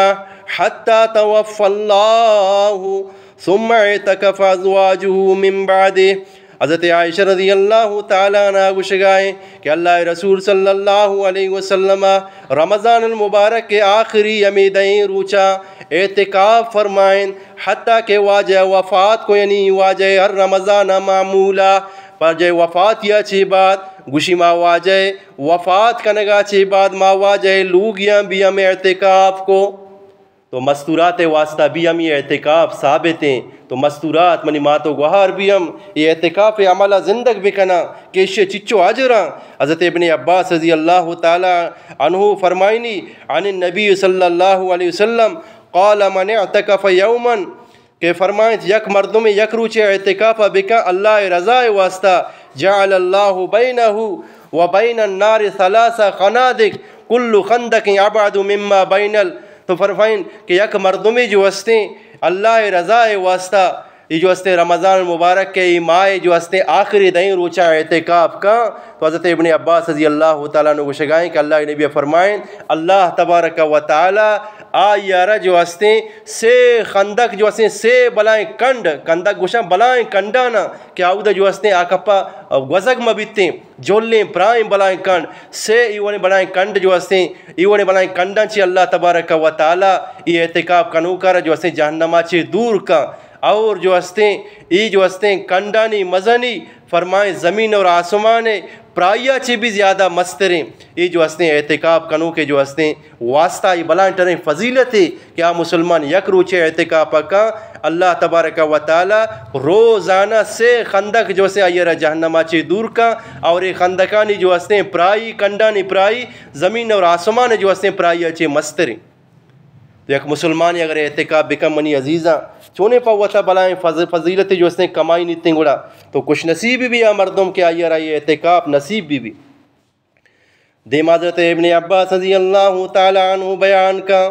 حتى توفى الله ثم اعتكف ازواجه من بعده۔ حضرت عائشہ رضی اللہ تعالی عنہا گوشگائیں کہ اللہ رسول صلی اللہ علیہ وسلم رمضان المبارک کے آخری ہمیں دہیں روچا اعتکاف فرمائیں، حتیٰ کہ واجہ وفات کو، یعنی واجہ ہر رمضان معمولا، واجہ وفات یا چی بعد گوشی ما واجہ وفات کنگا چی بعد ما واجہ لوگیاں بھی ہم اعتکاف کو۔ تو مستورات واسطہ بھی ہم یہ اعتکاف ثابت ہیں۔ تو مستورات منی مات و گوہار بھی ہم یہ اعتکاف عملہ زندگ بکنا کہ اشی چچو اجراں۔ حضرت ابن عباس رضی اللہ تعالی عنہ فرمائنی، عن النبی صلی اللہ علیہ وسلم قال من اعتکف یوما، کہ فرمائیت یک مردم یک روچے اعتکاف بکن اللہ رضا واسطہ، جعل اللہ بینہ و بین النار ثلاث خنادق کل خندق ابعد مما بین ال، تو فرمائیں کہ یک مردمے جو ہستیں اللہ رضا واسطہ، یہ جو ہستیں رمضان المبارک کے یہ ماہ جو ہستیں آخری دہیں روچا اعتکاف کا، تو حضرت ابن عباس رضی اللہ تعالی عنہ گوشگائیں کہ اللہ نبی فرمائیں، اللہ تبارک و تعالی آئی ء را جو ہستیں سے خندق جو ہستیں سے بلائیں کنڈ، خندق گوشاں بلائیں کنڈانا کہ آودا جو ہستیں آ کپا گوزگ مہ بیتیں، جھلیں پرائیں بلائیں کنڈ، سے ایونے بلائیں کنڈ جو ہستیں، ایونے بلائیں کنڈاں چی اللہ تبارک و تعالی ای اعتکاف کنوکا را جو ہستیں جہنما چی دور کا۔ اور جو ہستیں، ای جو ہستیں کنڈانی مزنی فرمائیں زمین اور آسمان پرائی ءَ چہ بھی زیادہ مستریں۔ اے جو ہستیں اعتکاف کنوکے جو ہستیں واسطہ اے بلائیں ٹریں فضیلتے کہ آ مسلمان یک روچے اعتکاف ءَ کن، اللہ تبارک و تعالی روزانہ سے خندق جو ہستیں آئی ءَ را جہنم ءَ چہ دور کن، اور اے خندقانی جو ہستیں پرائی، کنڈانی پرائی زمین اور آسمان جو ہستیں پرائی ءَ چہ مستریں۔ تو یک مسلمانے اگر اعتکاف بکن منی عزیزاں، چونیں پہ وتا بلائیں فض-، فضیلتے جو ہستیں کمائی نیتیں گڑا تو خوش نصیب بھی آ مردم کہ آئی ءَ را اے اعتکاف نصیب بھی بھی۔ دیم حضرت ابن عباس رضی اللہ تعالی عنہ بیان کا،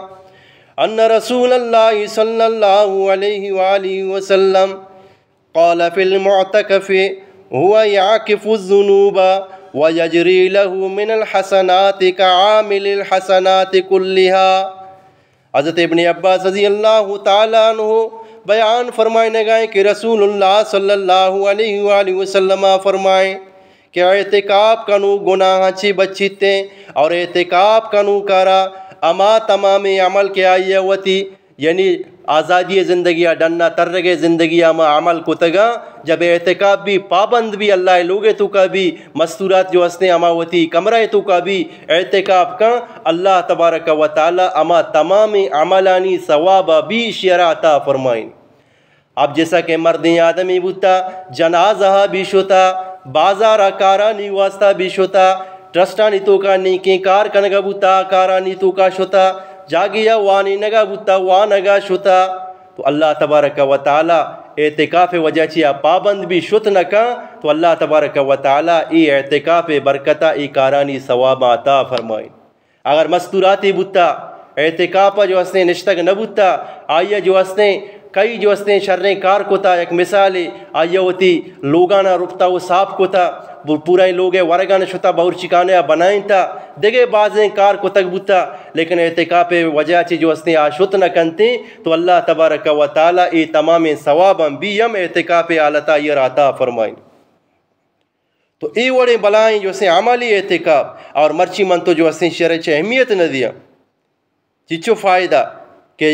ان رسول اللہ صلی اللہ علیہ وآلہ وسلم قال في المعتكف هو يعكف الذنوب ويجري له من الحسنات كعامل الحسنات كلها۔ حضرت ابن عباس رضی اللہ تعالی عنہ بیان فرمائنگائیں کہ رسول اللہ صلی اللہ علیہ وآلہ وسلم فرمائیں کہ اعتکاف کنو گناہ چی بچیتے، اور اعتکاف کنو کرا اما تمام عمل کہ آئی وتی یعنی آزادی زندگی ءَ ڈنا ترگے زندگی ءَ ہما عمل کتگاں، جب اعتکاف بھی پابند بھی اللہ لوگے توکا بھی مستورات جو ہستیں ہما وتی کمرہ توکا بھی اعتکاف کن، اللہ تبارک و تعالی ہما تمام عملانی ثواب بھی شیرا عطا فرمائیں۔ اب جیسا کہ مردیں آدمی بوتا، جنازہ بھی شتا، بازار کارانی واسطہ بھی شتا، ٹرسٹانی توکا نیکیں کار کنگا بوتا، کارانی توکا شتا، جاگیا وانینگا بوتا، وانگا شتا۔ تو اللہ تبارک و تعالی اعتکاف وجہ چیا پابند بھی شت نہ کن، تو اللہ تبارک و تعالی اے اعتکاف برکتا اے کارانی ثواب عطا فرمائیں۔ اگر مستوراتے بوتا، اعتکاف جو ہستیں نشتگ نہ بوتا، آئی جو ہستیں کئی جو ہستیں شریں کار کتا، یک مثالے، آئی وتی لوگانا رپتا و صاف کتا، پورا لوگ ورگان شتا باورچی خانہ بنائینتا، دگہ بازیں کار کتگ بوتا، لیکن اعتکاف وجہ چی جو ہستیں آ شت نہ کنتیں، تو اللہ تبارک و تعالی اے تمامیں ثواباں بھی ہم اعتکاف حالتا آئی عطا فرمائیں۔ تو اے وڑیں بلائیں جو ہستیں عملی اعتکاف، اور مرچی من تو جو ہستیں شرع چہ اہمیت نہ دیاں۔ چچو فائدہ کہ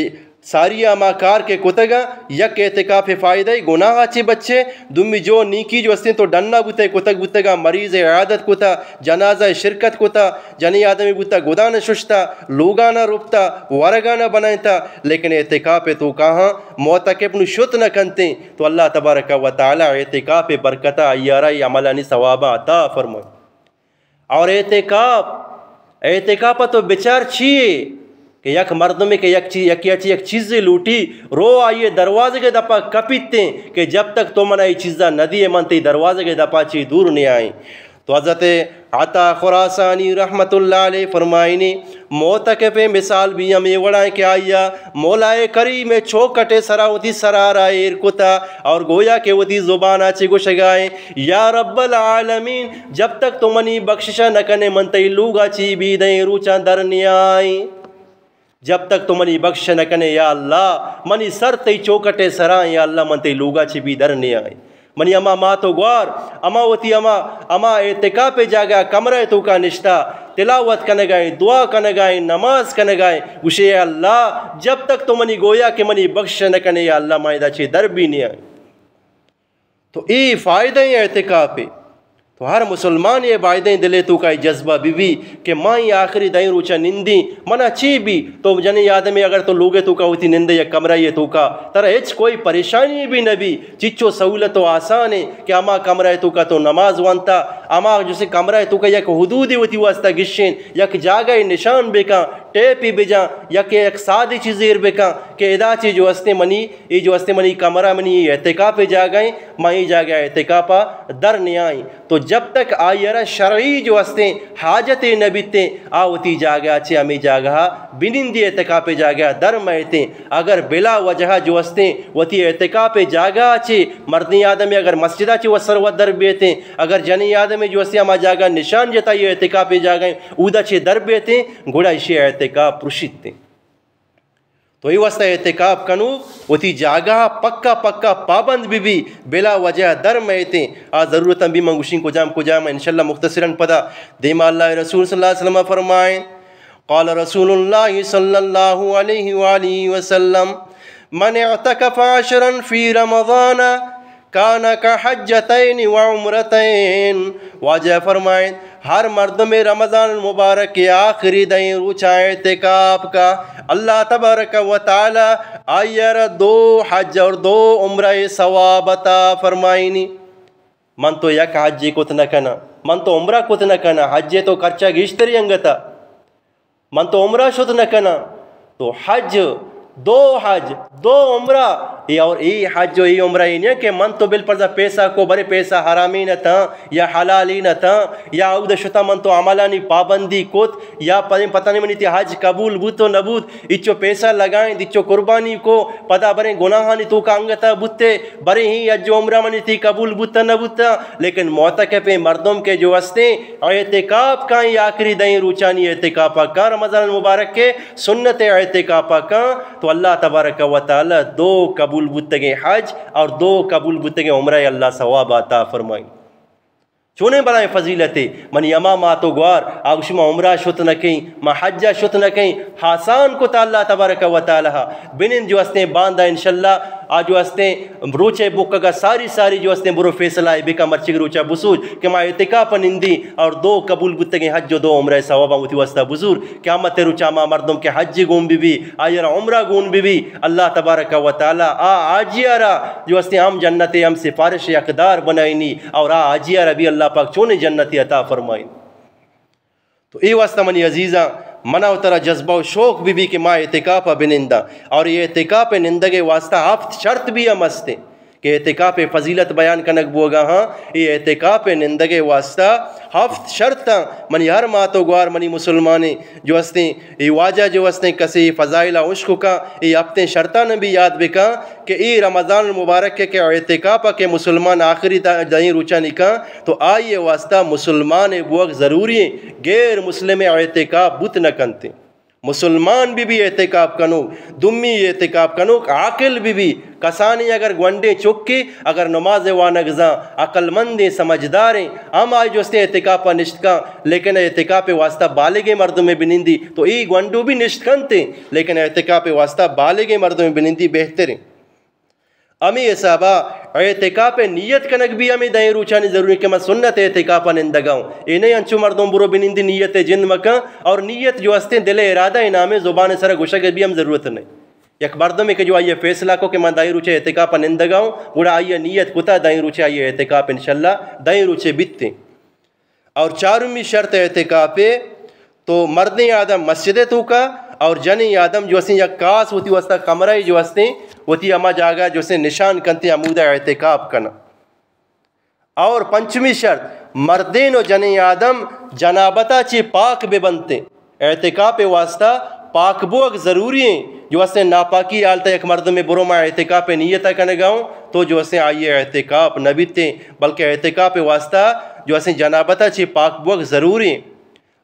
ساری ہما کار کہ کتگا، یک اعتکاف فائدہ گناہ چی بچے، دومی جو نیکی جو ہستیں تو ڈنا بوتے کتگ بوتگا، مریض عیادت کتا، جنازہ شرکت کتا، جنی آدمی بوتا گدان ششتا، لوگانا رپتا، ورگانا بنائتا، لیکن اعتکاف تو کہاں معتکف نو شت نہ کنتیں، تو اللہ تبارک و تعالی اعتکاف برکتا ایارا ای عملانی ثوابا عطا فرمائے۔ اور اعتکاف، اعتکاف تو بچار چیے کہ یک مردمے کہ یک چیز، یکی چی یک چیزے لوٹی، رو آئیے دروازے کے دپا کپیتیں کہ جب تک تو منا یہ چیزا نہ دیے من تی دروازے کے دپا چی دور نہیں آئیں۔ تو حضرت عطا خراسانی رحمت اللہ علیہ فرمائنی، معتکف مثال بھی ہمیں وڑائیں کہ آئیا مولائے کریم چوکٹے سرا وتی سرا را ایر کتا اور گویا کہ وتی زبانا چی گوشگائیں، یا رب العالمین، جب تک تو منی بخشش نہ کنے من تئی لوگا چی بھی دیں روچاں در نیائیں۔ جب تک تو منی بخش نہ کنے یا اللہ، منی سر تئی چوکٹے سرائیں یا اللہ، من تئی لوگا چی بھی در نیائیں۔ منی اما مات و گوار، اما وتی اما، اما اعتکاف جاگہ کمرہ توکا نشتا، تلاوت کنگائیں، دعا کنگائیں، نماز کنگائیں، گوشے اے اللہ، جب تک تو منی گویا کہ منی بخش نہ کنے یا اللہ، ما ادا چی در بھی نیائیں۔ تو اے فائدہ ایں اعتکاف ءِ۔ تو ہر مسلمان ءِ بایدیں دل ءِ توکا اے جذبہ بہ بی کہ ما اے آخری دہیں روچا نندیں، منا چی بی؟ تو جنیں آدمے اگر تو لوگ ءِ توکا وتی نندے یک کمرہ ءِ توکا، ترا ہچ کوئی پریشانی بھی نہ بی، چچو سہولت و آسان ایں کہ ہما کمرہ ءِ توکا تو نماز وانتا، ہما جسے کمرہ ءِ توکا یک حدودے وتی واسطہ گشین، یک جاگہ نشان بکن، ٹیپے بجن، یک، یک سادے چیزے ایر بکن کہ ادا چی جو ہستیں منی اے جو ہستیں منی کمرہ، منی اے اعتکاف ءِ جاگہ ایں، ما اے جاگہ اعتکاف ءَ در نیائیں۔ تو جب تک آئی ءَ را شرعی جو ہستیں حاجتے نہ بیتیں، آ وتی جاگہ ءَ چہ ہمے جاگہ ءَ بنندی، اعتکاف ءِ جاگہ ءَ در مئیتیں۔ اگر بلا وجہ جو ہستیں وتی اعتکاف ءِ جاگہ ءَ چہ مردیں آدمے اگر مسجد ءَ چہ وسر و در بیتیں، اگر جنیں آدمے جو ہستیں ہما جاگہ نشان جتا اے اعتکاف ءِ جاگہ ایں، اودا چہ در بیتیں، گڑا ایشی اعتکاف پرشیتیں۔ تو اے واسطہ اعتکاف کنوک وتی جاگہ ءَ پکا پکا پابند بہ بی، بلا وجہ در مئیتیں۔ آ ضرورتاں بھی من گوشیں کجام کجام، انشاءاللہ مختصراً پدا دیما اللہ ءِ رسول صلی اللہ علیہ وسلم فرمائیں، قال رسول اللہ صلی اللہ علیہ وآلہ وسلم، من اعتکف عشرا فی رمضان کان کحجتین و عمرتین۔ واجہ فرمائیں، ہر مردم رمضان المبارک کے آخری دہیں روچا اعتکاف کا، اللہ تبارک و تعالی آئی را دو حج اور دو عمرہ ثواب عطا فرمائنی۔ من تو یک حجی کت نہ کناں، من تو عمرہ کت نہ کناں، حج تو خرچہ گیشتری انگتا۔ من تو عمرہ شت نہ کناں، تو حج، دو حج، دو عمرہ، اے اور اے حج و اے عمرہ اے نہیں کہ من تو بالفرض پیسہ کو، برے پیسہ حرامی نہ تھا یا حلالی نہ تھا، یا اود شتا من تو عملانی پابندی کت، یا پتہ، پتہ نہیں منی تی حج قبول بوت و نہ بوت، اچو پیسہ لگائیں، اچو قربانی کو، پدا بریں گناہانی توکا انگتا بوتے، برے ہی حج و عمرہ منی تی قبول بوتا نہ بوتا، لیکن معتکفیں مردم کے جو ہستیں اعتکاف کائیں، آخری دہیں روچانی اعتکاف کا، رمضان المبارک کے سنت اعتکاف کا، تو اللہ تبارک و تعالی دو قبول بوتگیں حج اور دو قبول بوتگیں عمرہ اللہ ثواب عطا فرمائیں۔ چونیں بلائیں فضیلتے، منی ہما مات و گوار، آ گوشی ما عمرہ شت نہ کئیں، ما حج شت نہ کئیں، آسان کتا اللہ تبارک و تعالی۔ بنند جو ہستیں باندا انشاءاللہ، آ جو ہستیں روچے بکگا ساری ساری جو ہستیں برو فیصلہ بکا، مرچی روچا بسوچ کہ ما اعتکاف نندی اور دو قبول بوتگیں حج و دو عمرہ ثواباں وتی واسطہ بزور۔ قیامت روچا ہما مردم کہ حج گون بی بی، آئی را عمرہ گون بی بی، اللہ تبارک و تعالی آ حاجی را جو ہستیں ہم جنت ہم سفارش اقدار بنائینی اور آ حاجی را بھی اللہ پاک چونیں جنتی عطا فرمائیں۔ تو اے واسطہ منی عزیزاں، منا و ترا جذبہ و شوق بی بی کہ ما اعتکاف بننداں، اور یہ اعتکاف نندگے واسطہ ہفت شرط بھی ہم ہستیں کہ اعتکاف فضیلت بیان کنگ بوگا ہاں۔ یہ اعتکاف نندگے واسطہ ہفت شرط ہیں۔ منی ہر مات و گوار منی مسلمانیں جو ہستیں، اے واجہ جو ہستیں کسے فضائل اشکو کا، اے ہفتیں شرطاں بھی یاد بکا۔ کہ اے رمضان المبارک کے، کہ اعتکاف کے مسلمان آخری دا-، دہیں روچانی کن، تو آئی واسطہ مسلمان بوگ ضروری ہیں، غیر مسلم اعتکاف بوت نہ کنتے۔ مسلمان بی بی اعتکاف کنوک، دمی اعتکاف کنوک عاقل بی بی، کسانی اگر گونڈیں چکے، اگر نماز وانگ زاں، عقل مندیں، سمجھداریں، ہم آئی جو ہستیں اعتکاف نشت کن، لیکن اعتکاف واسطہ بالغیں مردمے بنندی، تو اے گونڈو بھی نشت کنتے، لیکن اعتکاف واسطہ بالغیں مردمے بنندی بہتریں۔ ہمے حسابا اعتکاف ء نیت کنگ بھی ہمے دہیں روچانی ضروری کہ من سنت اعتکاف ء نندگا ہوں۔ اے نہیں انچو مردم برو بنندی نیت ء جند مکن اور نیت جو ہستیں دل ء ارادہ ء نام ء زبان ء سر ء گوشگ ء بھی ہم ضرورت نہیں۔ یک مردمے کہ جو آئی ء فیصلہ کو کہ من دہیں روچ ء اعتکاف ء نندگا ہوں، گڑا آئی ء نیت کتا دہیں روچ ء آئی ء اعتکاف انشاءاللہ دہیں روچ ء بیتیں۔ اور چارمی شرط اعتکاف ء تو مردیں آدم مسجد ء توکا اور جنیں آدم جو ہستیں یک خاص وتی واسطہ کمرہ جو ہستیں وتی ہما جاگہ جو ہستیں نشان کنتے ہمودا اعتکاف کنا۔ اور پنچمی شرط مردین و جنیں آدم جنابتا چی پاک بہ بنتے۔ اعتکاف واسطہ پاک بوگ ضروری ہیں۔ جو ہستیں ناپاکی حالت یک مردم برو ما اعتکاف نیت کنگا ہوں تو جو ہستیں آئی اعتکاف نہ بیتے، بلکہ اعتکاف واسطہ جو ہستیں جنابتا چی پاک بوگ ضروری ہیں۔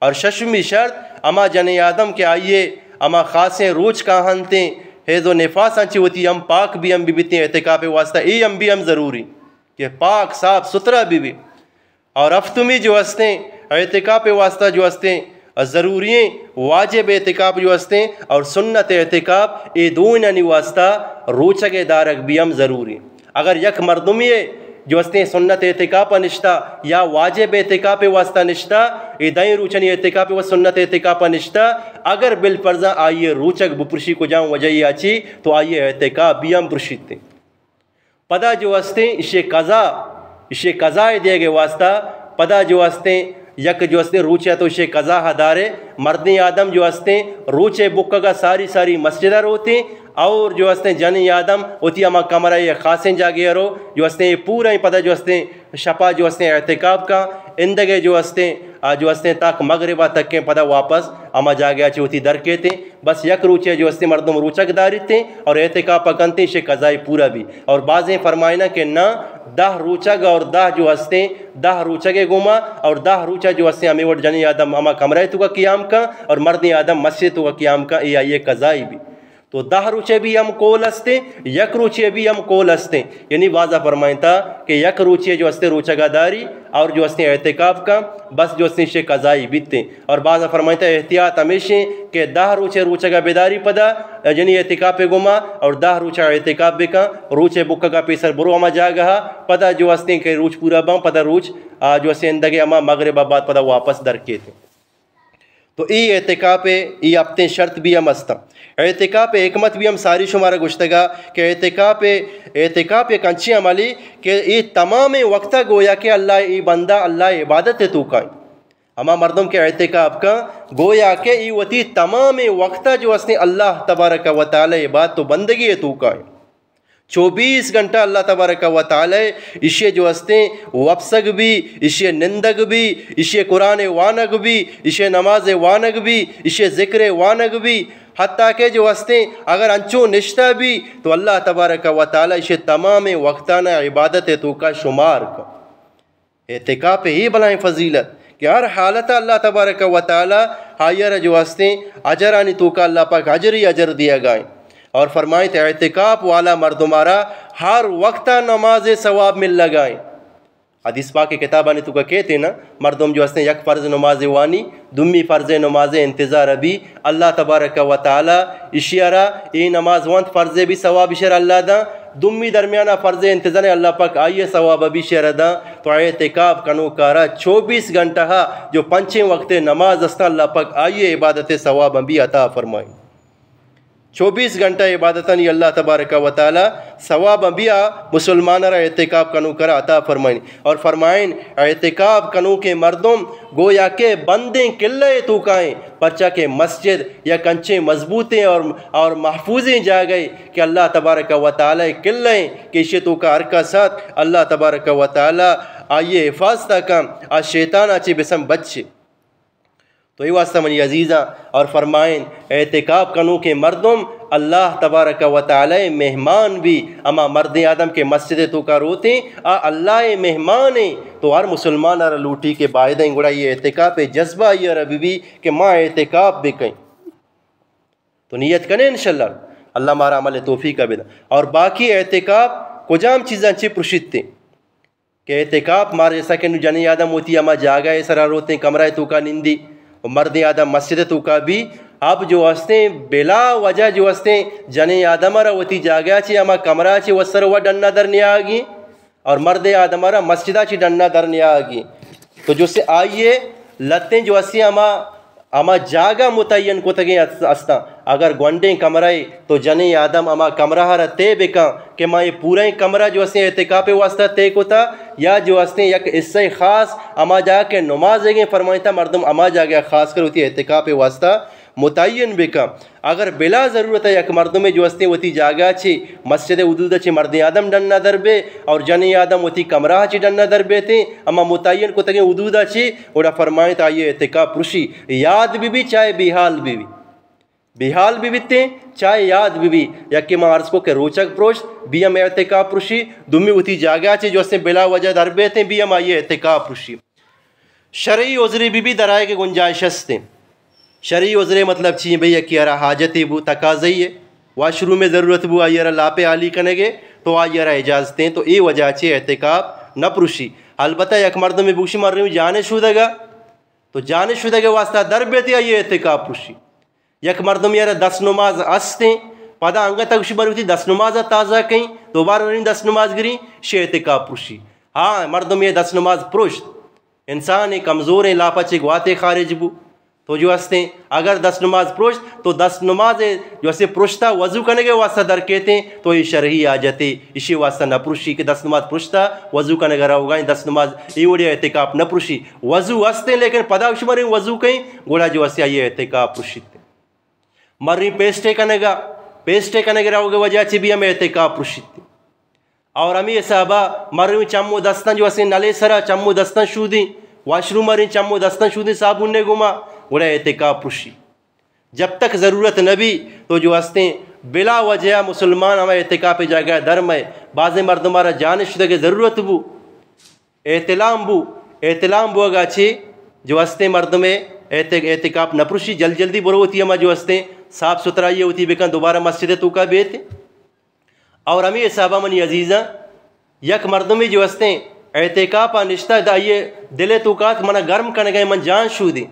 اور ششمی شرط ہما جنیں آدم کہ آئیے ہما خاصیں روچ کا ہنتیں حیض و نفاس انچی وتی ہم پاک بھی ہم بی بیتیں اعتکاف واسطہ، اے ہم بھی ہم ضروری کہ پاک صاف ستھرا بی بی۔ اور ہفتمی جو ہستیں اعتکاف واسطہ جو ہستیں ضروری ہیں، واجب اعتکاف جو ہستیں اور سنت اعتکاف، اے دوئینانی واسطہ روچگ دارگ بھی ہم ضروری۔ اگر یک مردمی جو ہستیں سنت اعتکاف نشتا یا واجب اعتکاف واسطہ نشتا، اے دائیں روچنی اعتکاف و سنت اعتکاف نشتا، اگر بالفرض آئیے روچگ بپرشی کجام وجہ یا چی، تو آئیے اعتکاف بھی ہم پرشیتے۔ پدا جو ہستیں اشے قضا، اشے قضا دیگ واسطہ پدا جو ہستیں یک جو ہستیں روچے تو اشے قضا دارے۔ مردیں آدم جو ہستیں روچے بکگا ساری ساری مسجد روتیں اور جو ہستیں جنیں آدم وتی ہما کمرہ خاصیں جاگے رو جو ہستیں پورا پدا جو ہستیں شپا جو ہستیں اعتکاف کا اندگے جو ہستیں آ جو ہستیں تاک مغربا تکیں پدا واپس ہما جاگہ چہ وتی در کیتیں۔ بس یک روچے جو ہستیں مردم روچگ داریتیں اور اعتکاف کنتیں، شے قضائی پورا بھی۔ اور بعضیں فرمائنا کہ نہ، دہ روچگ اور دہ جو ہستیں، دہ روچگ گوما اور دہ روچا جو ہستیں ہمیں وٹ جنیں آدم ہما کمرہ تو کا قیام کا اور مردیں آدم مسجد تو کا قیام کا، اے آئیے قضائی بھی۔ تو دہ روچے بھی ہم قول ہستے، یک روچے بھی ہم قول ہستے۔ یعنی بعضا فرمائنتا کہ یک روچے جو ہستے روچگا داری اور جو ہستے اعتکاف کا، بس جو ہستے شے قضائی بیتے۔ اور بعضا فرمائنتا احتیاط ہمیشیں کہ دہ روچے روچگا بداری پدا، یعنی اعتکاف گما اور دہ روچا اعتکاف بکا، روچے بکگا پیسر برو ہما جاگہا، پدا جو ہستے کہ روچ پورا بان، پدا روچ آ جو ہستے اندگے ہما مغرب بعد پدا واپس درکیتے۔ تو ای اعتکاف ء ای ہفتیں شرط بھی ہم استاں۔ اعتکاف ء حکمت بھی ہم ساری شمارا گشتگا کہ اعتکاف ء، اعتکاف یک انچیں عملی کہ ای تمام وقت گویا کہ اللہ ای بندہ اللہ عبادت ء توکائیں۔ ہما مردم کہ اعتکاف کا گویا کہ ای وتی تمام وقت جو ہستیں اللہ تبارک و تعالی عبادت و بندگی ء توکائیں۔ چوبیس گھنٹہ اللہ تبارک و تعالی ایشی جو ہستیں وپسگ بھی، ایشی نندگ بھی، ایشی قرآن وانگ بھی، ایشی نماز وانگ بھی، ایشی ذکر وانگ بھی، حتیٰ کہ جو ہستیں اگر انچو نشتہ بھی تو اللہ تبارک و تعالی ایشی تمام وقتانہ عبادت توکا شمار کن۔ اعتکاف ء اے بلائیں فضیلت کہ ہر حالت ء اللہ تبارک و تعالی آئی ء را جو ہستیں اجرانی توکا اللہ پاک اجر ہی اجر دیگائیں۔ اور فرمائیت اعتکاف والا مردمارا ہر وقت نماز ثواب مل لگائیں۔ حدیث پاک کتابانی توکا کہتے نا، مردم جو ہستیں یک فرض نماز وانی، دومی فرض نماز انتظار ابھی، اللہ تبارک و تعالی ایشیارا اے نماز وانت فرض بھی ثواب ایشیارا اللہ داں، دومی درمیانا فرض انتظار اللہ پاک آئیے ثواب بھی ایشیارا داں۔ تو اعتکاف کنوکارا چوبیس گھنٹہ ہا جو پنچیں وقت نماز استا اللہ پاک آئیے عبادت ثواب بھی عطا فرمائیں۔ چوبیس گھنٹہ عبادتانی اللہ تبارک و تعالی ثواب بیا مسلمان را اعتکاف کنوکرا عطا فرمائیں۔ اور فرمائیں اعتکاف کنوکیں مردم گویا کہ بندیں قلعہ توکائیں، پرچا کہ مسجد یک انچیں مضبوطیں اور، اور محفوظیں جاگہے کہ اللہ تبارک و تعالی قلعہ ایں کہ ایشی توکا ہر کس ات اللہ تبارک و تعالی آئیے حفاظت کن، آ شیطان چی بسم بچے۔ تو اے واسطہ منی عزیزاں اور فرمائیں اعتکاف کنوکیں مردم اللہ تبارک و تعالی مہمان بھی، ہما مرد آدم کہ مسجد توکا روتیں آ اللہ مہمان ایں۔ تو ہر مسلمان را لوٹی کہ بایدیں گڑا یہ اعتکاف جذبہ آئی را بی بی کہ ما اعتکاف بکیں۔ تو نیت کنے انشاءاللہ اللہ مارا عمل توفیق بدا۔ اور باقی اعتکاف کجام چیزاں چی پرشیتے؟ کہ اعتکاف مارا جیسا کہ نوں جنیں آدم وتی ہما جاگہ ء سرا روتیں کمرہ ء توکا نندی و مردیں آدم مسجد ء توکا بی، اب جو ہستیں بلا وجہ جو ہستیں جنیں آدم را وتی جاگہ ء چہ ہما کمرہ ء چہ وسر و ڈنا در نیاگی اور مردیں آدم را مسجد ء چہ ڈنا در نیاگی۔ تو جو سے آئیے لتیں جو ہستیں ہما ہما جاگہ متعین کتگیں است-، استاں۔ اگر گونڈیں کمرہ ء تو جنیں آدم ہما کمرہ ء را طے بکن کہ ما اے پوریں کمرہ جو استیں اعتکاف ء واسطہ طے کتا یا جو استیں یک حصہ خاص ہما جاگہ کہ نماز گیں فرمائتا مردم ہما جاگہ خاص کر وتی اعتکاف ء واسطہ متعین بکن۔ اگر بلا ضرورت ء یک مردمے جو استیں وتی جاگہ چہ مسجد ء حدود ء چہ مردیں آدم ڈن نہ در بے اور جنیں آدم وتی کمرہ ء چہ ڈن نہ در بیتیں، ہما متعین کتگیں حدود ء چہ، گڑا فرمائیت آئی ء اعتکاف پرشی، یاد بہ بی چاہے بیحال بہ بی۔ بیحال بہ بیتیں چاہے یاد بہ بی، یکے ما عرض کو کہ روچگ پروشت، بی ہم اعتکاف پرشی، دومی وتی جاگہ ء چہ جو استیں بلا وجہ در بیتیں، بی ہم آئی ء اعتکاف پرشی۔ شرعی عذرے بہ بی در آیگ ء گنجائش ہستیں۔ شرعی عذرے مطلب چی ایں؟ بھئی یکے ء را حاجتے بو، تقاضے ء، واش روم ء ضرورت بو، آئی ء را لاپ ء حالی کنگ ء، تو آئی ء را اجازت ایں، تو اے وجہ چہ اعتکاف نہ پروشی۔ البتہ یک مردمے بگوشی من رویں جان ء شودگ ء، تو جان ء شودگ ء واسطہ در بیت، آئی ء اعتکاف پروشی۔ یک مردمے ء را دست نماز استیں، پدا انگت ء گوشی من وتی دست نماز ء تازہ کئیں، دوبارہ رویں دست نماز گریں، شے اعتکاف پروشی۔ ہاں، مردمے ء دست نماز پروشت، انسانے کمزوریں، لاپ ء چہ گواتے خارج بو۔ تو جو استیں، اگر دست نماز پروشت، تو دست نماز جو استیں پروشتا وضو کنگ ء واسطہ در کیتیں، تو اے شرعی حاجتے، اشی واسطہ نہ پروشی کہ دست نماز پروشتا وضو کنگ ء روگائیں، دست نماز اے وڑی اعتکاف نہ پروشی۔ وضو استیں، لیکن پدا گوشی من رویں وضو کئیں، گڑا جو استیں آئی اعتکاف پروشیت۔ من رویں پیسٹے کنگ ء، پیسٹے کنگ ء روگ ء وجہ چہ بی ہم اعتکاف پروشیت۔ اور ہمے حساب ء من رویں چم و دستاں جو استیں نلے سرا چم و دستاں شودیں، واش روم ء رویں چم و دستاں شودیں صابون ء گوما، گڑا اعتکاف پروشی۔ جب تک ضرورت نہ بی تو جو استیں بلا وجہ مسلمان ہما اعتکاف جاگہ در مئے۔ بازیں مردم ء را جان شدگ ء ضرورت بو، احتلام بو، احتلام بوگا چہ جو استیں مردمے اعت-، اعتکاف نہ پروشی، جلد جلدی برو وتی ہما جو استیں صاف ستھرائی ءَ وتی بکن، دوبارہ مسجد ءِ توکا بیت۔ اور ہمے حسابا منی عزیزاں، یک مردمے جو استیں اعتکاف ءَ نشتہ، دا آئی ءِ دل ءِ توکا ات، منا گرم کنگا ایں، من جان شودی۔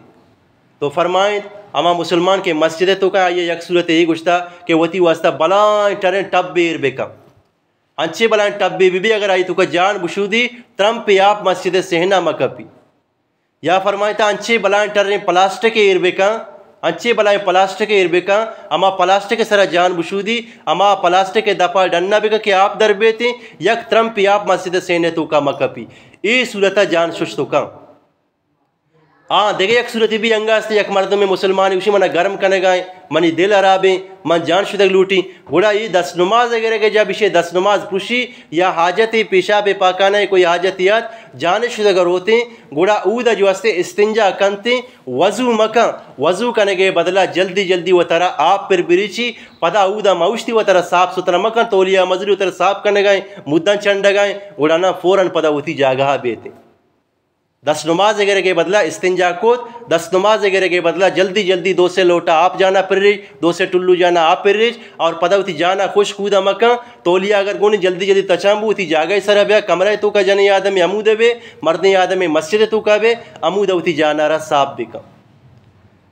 تو فرمائیں، ہما مسلمان کہ مسجد ءِ توکا، آئی ءَ یک صورت اے گوشتا کہ وتی واسطہ بلائیں ٹریں ٹب ایر بکن۔ انچیں بلائیں ٹبے بہ بی، اگر آئی توکا جان بشودی، ترمپے آپ مسجد ءِ سہنا مہ کپی۔ یا فرمائتا انچیں بلائیں ٹریں پلاسٹک ایر بکن، انچیں بلائیں پلاسٹک ایر بکن، ہما پلاسٹک ءِ سرا جان بشودی، ہما پلاسٹک ءِ دپا ڈنا بکن کہ آپ در بیتیں، یک ترمپے آپ مسجد ءِ سہنا توکا مہ کپی۔ اے صورتا جان ششت کن۔ آ، دگہ یک صورتے بی انگا است، یک مردمے مسلمانے گوشی، منا گرم کنگا ایں، منی دل ہرابیں، من جان شدگ لوٹی۔ گڑا اے دست نماز ءِ گرگ ءَ جا بشے، دست نماز پرشی یا حاجتے، پیشاب پاکانہ ءِ کوئی حاجتے ات، جان شدگ ءَ روتیں، گڑا اودا جو استیں استنجا کنتیں، وضو مکن، وضو کنگ ءِ بدلا جلدی جلدی وترا آپ پر بریچی، پدا اودا مہ اوشتی وترا صاف ستھرا مکن، تولیا مزری وترا صاف کنگا ایں، مداں چنڈگا ایں، گڑا نا فوراً پدا وتی جاگہا بیتیں۔ دست نماز ءِ گرگ ءِ بدلا استنجا کت، دست نماز ءِ گرگ ءِ بدلا جلدی جلدی دو سے لوٹا آپ جانا پریج، دو سے ٹلو جانا آپ پریج، اور پدا وتی جانا خشک اودا مکن، تولیا اگر گونی جلدی جلدی تچان بو، وتی جاگہ ءِ سرا بیا، کمرہ ءِ توکا جنیں آدمے ہمودا بے، مردیں آدمے مسجد ءِ توکا بے، ہمودا وتی جانا را صاف بکن۔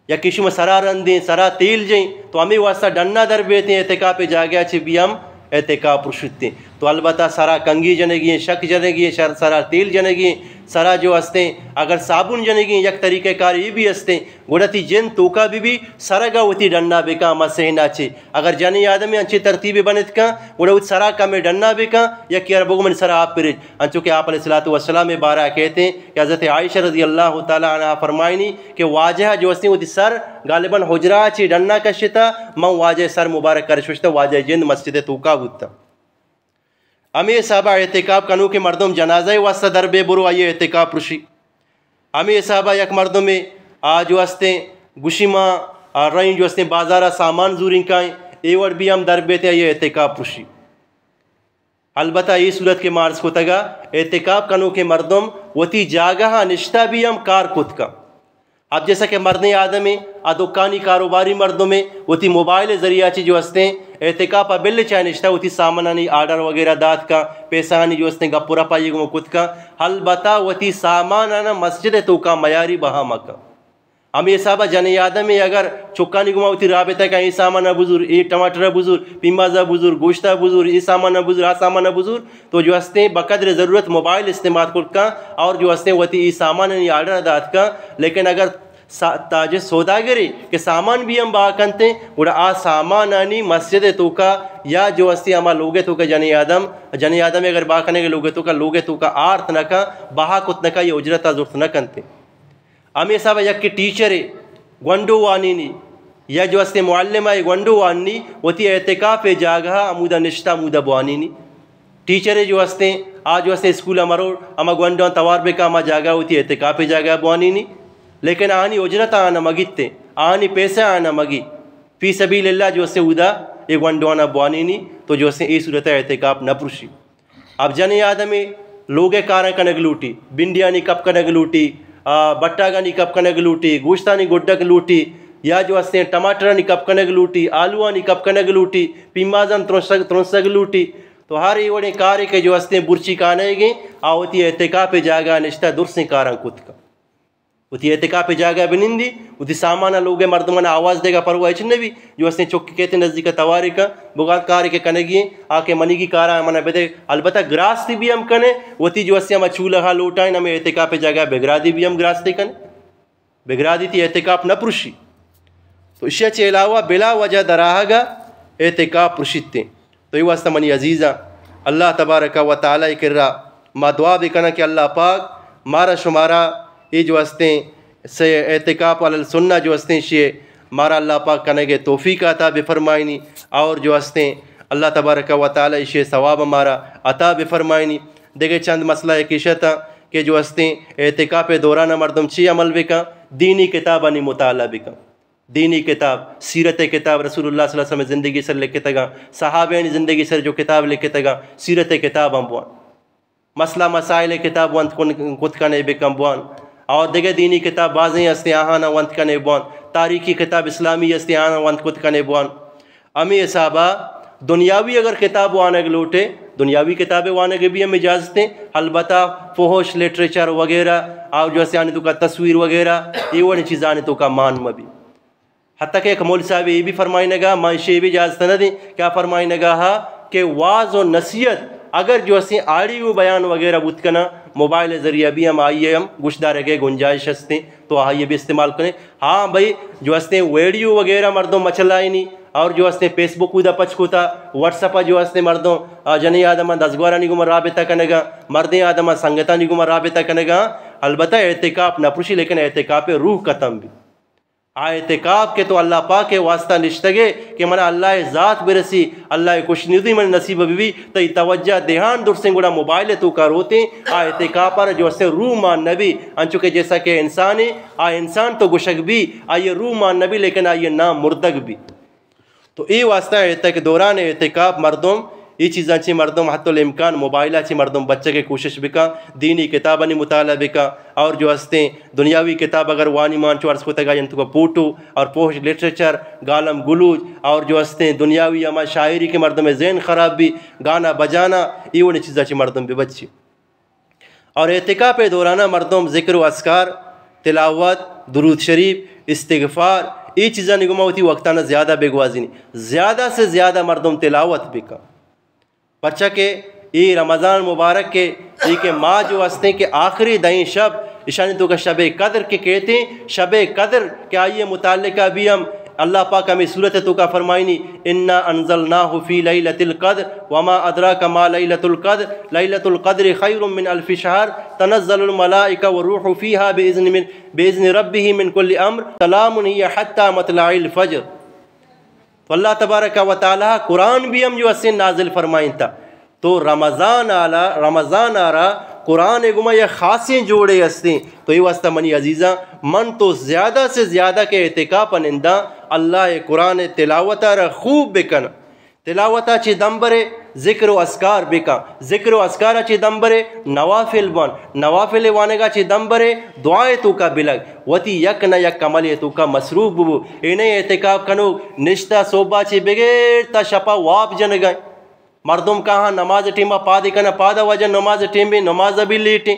یکے شما سرا رندیں، سرا تیل جئیں، تو ہمے واسطہ ڈنا در بیتیں، اعتکاف ءِ جاگہ ءَ چہ بی ہم اعتکاف پرشتیں۔ تو البتہ سرا کنگی جنگی ایں، شک جنگی ایں، شر-، سرا تیل جنگی ایں، سرا جو استیں، اگر صابن جنگی ایں، یک طریقہ کار اے بی استیں، گڑا تی جند توکا بہ بی، سرگا وتی ڈنا بکن ہما سہنا چہ۔ اگر جنیں آدمے انچیں ترتیبے بنت کن، گڑا وتی سرا کمے ڈنا بکن، یکے ءَ را بگو منی سرا آپ پریج۔ انچو کہ آپ علیہ الصلوۃ والسلام ءِ بارہ ءَ کہتیں کہ حضرت عائشہ رضی اللہ تعالی عنہا فرمائنی کہ واجہ جو استیں وتی سر غالباً حجرہ چی ڈنا کشتا، من واجہ سر مبارک کر ششتا، واجہ جند مسجد توکا بوتا۔ ہمے حسابا اعتکاف کنوکیں مردم جنازہ واسطہ در بے برو، آئی اعتکاف پرشی۔ ہمے حسابا یک مردمے آ جو استیں گوشی ما آ رئیں جو استیں بازارا سامان زوریں کائیں، اے وڑ بی ہم در بیتیں، آئی اعتکاف پرشی۔ البتہ اے صورت کہ ما عرض کتگا، اعتکاف کنوکیں مردم وتی جاگہا نشتہ بی ہم کار کت کن۔ اب جیسا کہ مردیں آدمے، آ دکانی کاروباری مردمے، وتی موبائل ذریعہ چی جو استیں اعتکافا بل چا نشتہ، وتی سامانانی آرڈر وغیرہ دات کن، پیسہانی جو استیں گپ و رپا آئی گوما کت کن، البتہ وتی سامانانا مسجد توکا میاری بہا مکن۔ ہمے حسابا جنیں آدمے اگر چکانی گوما وتی رابطہ کن، اے سامان ء بزور، اے ٹماٹر ء بزور، پیماز ء بزور، گوشت ء بزور، اے سامان ء بزور، آ سامان ء بزور، تو جو ہستیں بقدر ضرورت موبائل استعمال کت کن اور جو ہستیں وتی اے سامانانی آرڈر دات کن۔ لیکن اگر سا-، تاجر سوداگرے کہ سامان بھی ہم بہا کنتیں، گڑا آ سامانانی مسجد ء توکا یا جو ہستیں ہما لوگ ء توکا جنیں آدم، جنیں آدمے اگر بہا کنگے لوگ ء توکا، لوگ ء توکا آرت نہ کن، بہا کت نہ کن، یا اجرت ء زرت نہ کنتیں۔ ہمے حساب ء یکے ٹیچرے گونڈو وانینی یا جو استیں معلم ء گونڈو وانینی، وتی اعتکاف ء جاگہ ء ہمودا نشتہ ہمودا بوانینی۔ ٹیچرے جو استیں، آ جو استیں اسکول ء مرو، ہما گونڈاں توار بکا ہما جاگہ ء وتی اعتکاف ء جاگہ ء بوانینی۔ لیکن آہانی اجرت آہاں مگیتے، آہانی پیسہ آہاں مگی۔ فی سبیل اللہ جو استیں اودا اے گونڈوانا بوانینی، تو جو استیں اے صورت ء اعتکاف نہ پرشی۔ اب جنیں آدمے لوگ ء کاراں کنگ لوٹی، بنڈیانی کپ کنگ لوٹی، آ، بٹاگانی کپ کنگ لوٹی، گوشتانی گڈک لوٹی، یا جو استیں ٹماٹرانی کپ کنگ لوٹی، آلوانی کپ کنگ لوٹی، پیمازان ترنسگ، ترنسگ لوٹی، تو ہر اے وڑیں کارے کہ جو استیں برچی کانئیگیں، آ وتی اعتکاف ء جاگہ ء نشتہ درسیں کاراں کت کن۔ وتی اعتکاف ء جاگہ ء بہ نندی، وتی سامان ء لوگ ء مردمان ء آواز دیگ ء پرواہ ہچ نہ بی۔ جو استیں چک کیت نزدیک ء توارے کن، بگار کارے کہ کنگی ایں، آ کہ منیگی کاراں من ء بدے۔ البتہ گراستی بھی ہم کنے، وتی جو استیں ہما چولہا لوٹائیں، ہمے اعتکاف ء جاگہ ء بگرادی بھی ہم گراستی کنے۔ بگرادی تی اعتکاف نہ پرشی۔ تو اشی ء چہ علاوہ بلا وجہ دراہگ ء اعتکاف پرشیتیں۔ تو اے واسطہ منی عزیزاں، اللہ تبارک و تعالی ء کرا ما دعا بکناں کہ اللہ پاک مارا شمارا اے جو استیں سے اعتکاف علی السنہ جو استیں شے مارا اللہ پاک کنگ ء توفیق عطا بفرمائنی اور جو استیں اللہ تبارک و تعالی اشی ثواب مارا عطا بفرمائنی۔ دگہ چند مسئلہ ایک اشتا کہ جو استیں اعتکاف دوران مردم چی عمل بکن، دینی کتابانی مطالعہ بکن۔ دینی کتاب، سیرت کتاب، رسول اللہ صلی اللہ علیہ وسلم زندگی سر لکھتگاں، صحابیانی زندگی سر جو کتاب لکھتگاں، سیرت کتاب ہم بوان۔ مسئلہ مسائل کتاب ونت کن، کت کنے بکن بوان۔ اور دگہ دینی کتاب بازیں ہستیں آہانا ونت کنے بوان۔ تاریخی کتاب اسلامی ہستی، آناں وانت کت کنے بوان۔ ہمے حسابا دنیاوی اگر کتاب وانگ لوٹے، دنیاوی کتاب وانگ بھی ہم اجازت ہیں۔ البتہ فحش لٹریچر وغیرہ اور جو ہستی آنی توکا تصویر وغیرہ، یہ وڑیں چیزانی توکا مان مبی۔ حتیٰ کہ یک مول صاحب یہ بھی فرمائنگا، من شے بھی اجازت نہ دیں، کیا فرمائنگا ہا کہ واز و نصیحت اگر جو ہستی آڈیو بیان وغیرہ بوت کنا، موبائل ذریعہ بھی ہم آئیے ہم گوشدارگے گنجائش ہستے، تو آئیے بھی استعمال کریں۔ ہاں بھئی، جو ہستے ویڈیو وغیرہ مردم مچلائنی، اور جو ہستے فیس بک اودا پچ کتا، واٹس اپ جو ہستے مردم، آ، جنیں آدم دزگوارانی گوما رابطہ کنگا، مردیں آدم سنگتانی گوما رابطہ کنگا۔ البتہ اعتکاف نہ پروشی، لیکن اعتکاف روح ختم بھی۔ آ اعتکاف کہ تو اللہ پاک واسطہ نشتگے کہ منا اللہ ذات برسی، اللہ خوشنودی من نصیب بی، تئی توجہ دھیان درسیں گڑا موبائل توکا روتیں، آ اعتکاف پر جو ہستے روح مان نبی، انچو کہ جیسا کہ انسان ہے، آ انسان تو گشگ بھی، آئیے روح مان نبی، لیکن آئیے نام مردگ بھی۔ تو اے واسطہ اعتک-، دوران اعتکاف مردم اے چیزاں چی مردم حتی الامکان موبائل چی مردم بچگ کوشش بکا، دینی کتابانی مطالعہ بکا، اور جو ہستیں دنیاوی کتاب اگر وانی مان چو عرض کتگا، یعنی تو فوٹو اور فحش لٹریچر، گالم گلوچ اور جو ہستیں دنیاوی ہما شاعری کہ مردم ذہن خراب بھی، گانا بجانا، اے وڑیں چیزاں چی مردم ببچی۔ اور اعتکاف دورانہ مردم ذکر و اذکار، تلاوت، درود شریف، استغفار، اے چیزانی گوما وتی وقتانا زیادہ بگوازینی۔ زیادہ سے زیادہ مردم تلاوت بکن۔ پرچا کہ اے رمضان مبارک کے، اے کہ ماہ جو ہستیں کہ آخری دہیں شب، اشانی توکا شب قدر کے کہتے ہیں، شب قدر کہ آئیے متعلقہ بھی ہم اللہ پاک ہمیں سورت توکا فرمائنی، انا انزلناہ فی لیلۃ القدر وما ادراک ما لیلۃ القدر، لیلۃ القدر خیر من الف شہر، تنزل الملائکہ والروح فیہا باذن من، باذن ربہ من کل امر، سلام ہی حتی مطلع الفجر۔ تو اللہ تبارک و تعالی قرآن بھی ہم جو ہستیں نازل فرمائنتا۔ تو رمضان آلا، رمضان آرا قرآن گما یک خاصیں جوڑے ہستیں۔ تو اے واسطہ منی عزیزاں، من تو زیادہ سے زیادہ کہ اعتکاف ننداں، اللہ قرآن تلاوت آرا خوب بکن۔ تلاوتا چی دم برے ذکر و اذکار بکن، ذکر و اذکارا چی دم برے نوافل بوان، نوافل وانگا چی دم برے دعائے توکا بلگ، وتی یک نہ یک عملے توکا مصروف ببو۔ اے نئیں اعتکاف کنوک نشتہ صبح چی بگیر تا شپا واب جنگا۔ مردم کاہاں نماز ٹیما پادے کناں، پادا واجہ نماز ٹیم بی، نماز ابھی لیٹیں۔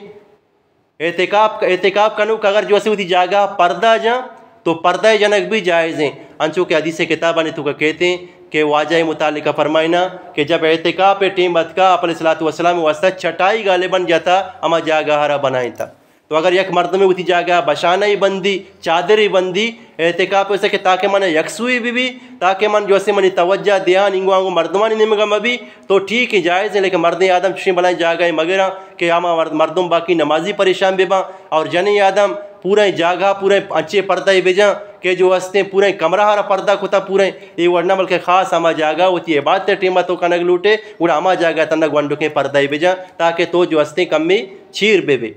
اعتکاف، اعتکاف کنوک اگر جو اسے وتی جاگہ پردہ جاں تو پردہ جنگ بھی جائز ہیں۔ انچو کہ حدیث کتابانی توکا کہتے ہیں کہ واجہ متعلقہ فرمائنا کہ جب اعتکاف ٹیم اتکا، آپ علیہ الصلوۃ والسلام واسطہ چٹائی غالباً جتا ہما جاگہ را بنائیں تا۔ تو اگر یک مردمے وتی جاگہ بشانہ بندی، چادرے بندی، اعتکاف ایسا کہ تاکہ من یکسوئی بہ بی، تاکہ من جو اسے منی توجہ دیان اینگو آنگو مردمانی نیمگا مہ بی، تو ٹھیک ہے، جائز ہے، لیکن مردیں آدم چشیں بلائیں جاگہ مگراں کہ ہما مرد-، مردم باقی نمازی پریشان بہ باں اور جنیں آدم پوریں جاگہ پوریں انچیں پردہ بجاں کہ جو ہستیں پوریں کمرہ را پردہ کتا پوریں، اے وڑنا بلکہ خاص ہما جاگہ وتی عبادت ٹیمہ تو کنگ لوٹے، گڑا ہما جاگہ تنہ گونڈکیں پردہ بجاں تاکہ تو جو ہستیں کمی چیر بہ بے۔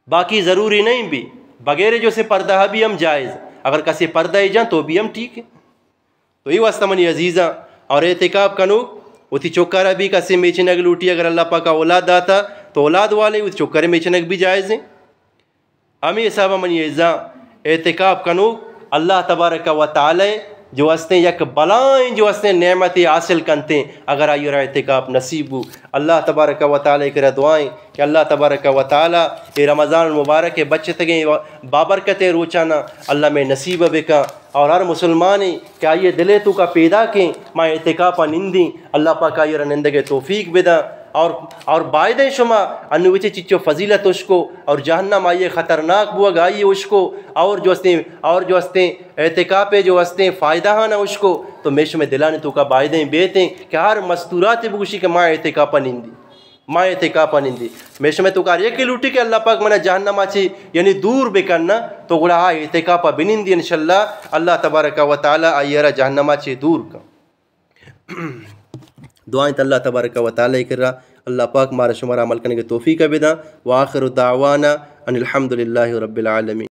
باقی ضروری نہیں بھی، بغیر جو سے پردہ بھی ہم جائز، اگر کسی پردہ ہی جان تو بھی ہم ٹھیک ہے۔ تو یہ واسطہ منی عزیزاں، اور اعتکاف کنوک وتی چوکارا بھی کسی میچنگ لوٹی، اگر اللہ پاک اولاد داتا تو اولاد والے وتی چوکارے میچنگ بھی جائز ہیں۔ ہمیں حساب منی عزیزاں، اعتکاف کنوک اللہ تبارک و تعالی جو ہستیں یک بلائیں جو ہستیں نعمتے حاصل کنتیں، اگر آئی را اعتکاف نصیب بو۔ اللہ تبارک و تعالی کرا دعائیں کہ اللہ تبارک و تعالی اے رمضان المبارک بچتگیں بابرکتیں روچانا اللہ میں نصیب بکا، اور ہر مسلمانی کہ آئی دلے توکا پیدا کیں ما اعتکافا نندیں، اللہ پاک آئی را نندگے توفیق بدا۔ اور، اور بایدیں شما انو وچے چچو فضیلت اشکو اور جہنم آئی خطرناک بوگ آئی اشکو، اور جو ہستیں، اور جو ہستیں اعتکاف جو ہستیں فائدہ ہاں نہ اشکو، تو میں شمے دلانی توکا بایدیں بیتیں کہ ہر مستورات بگوشی کہ ما اعتکافا نندی، ما اعتکافا نندی۔ میں شمے توکا ہر یکی لوٹی کہ اللہ پاک منا جہنما چی یعنی دور بکن نا، تو گڑا آ اعتکافا بنندی انشاءاللہ، اللہ تبارک و تعالی آئی را جہنما چی دور کن۔ دعائیں اللہ تبارک و تعالی کرا، اللہ پاک مارا شمارا عمل کنگے توفیق بدا۔ وآخر دعوانا ان الحمد للہ رب العالمین۔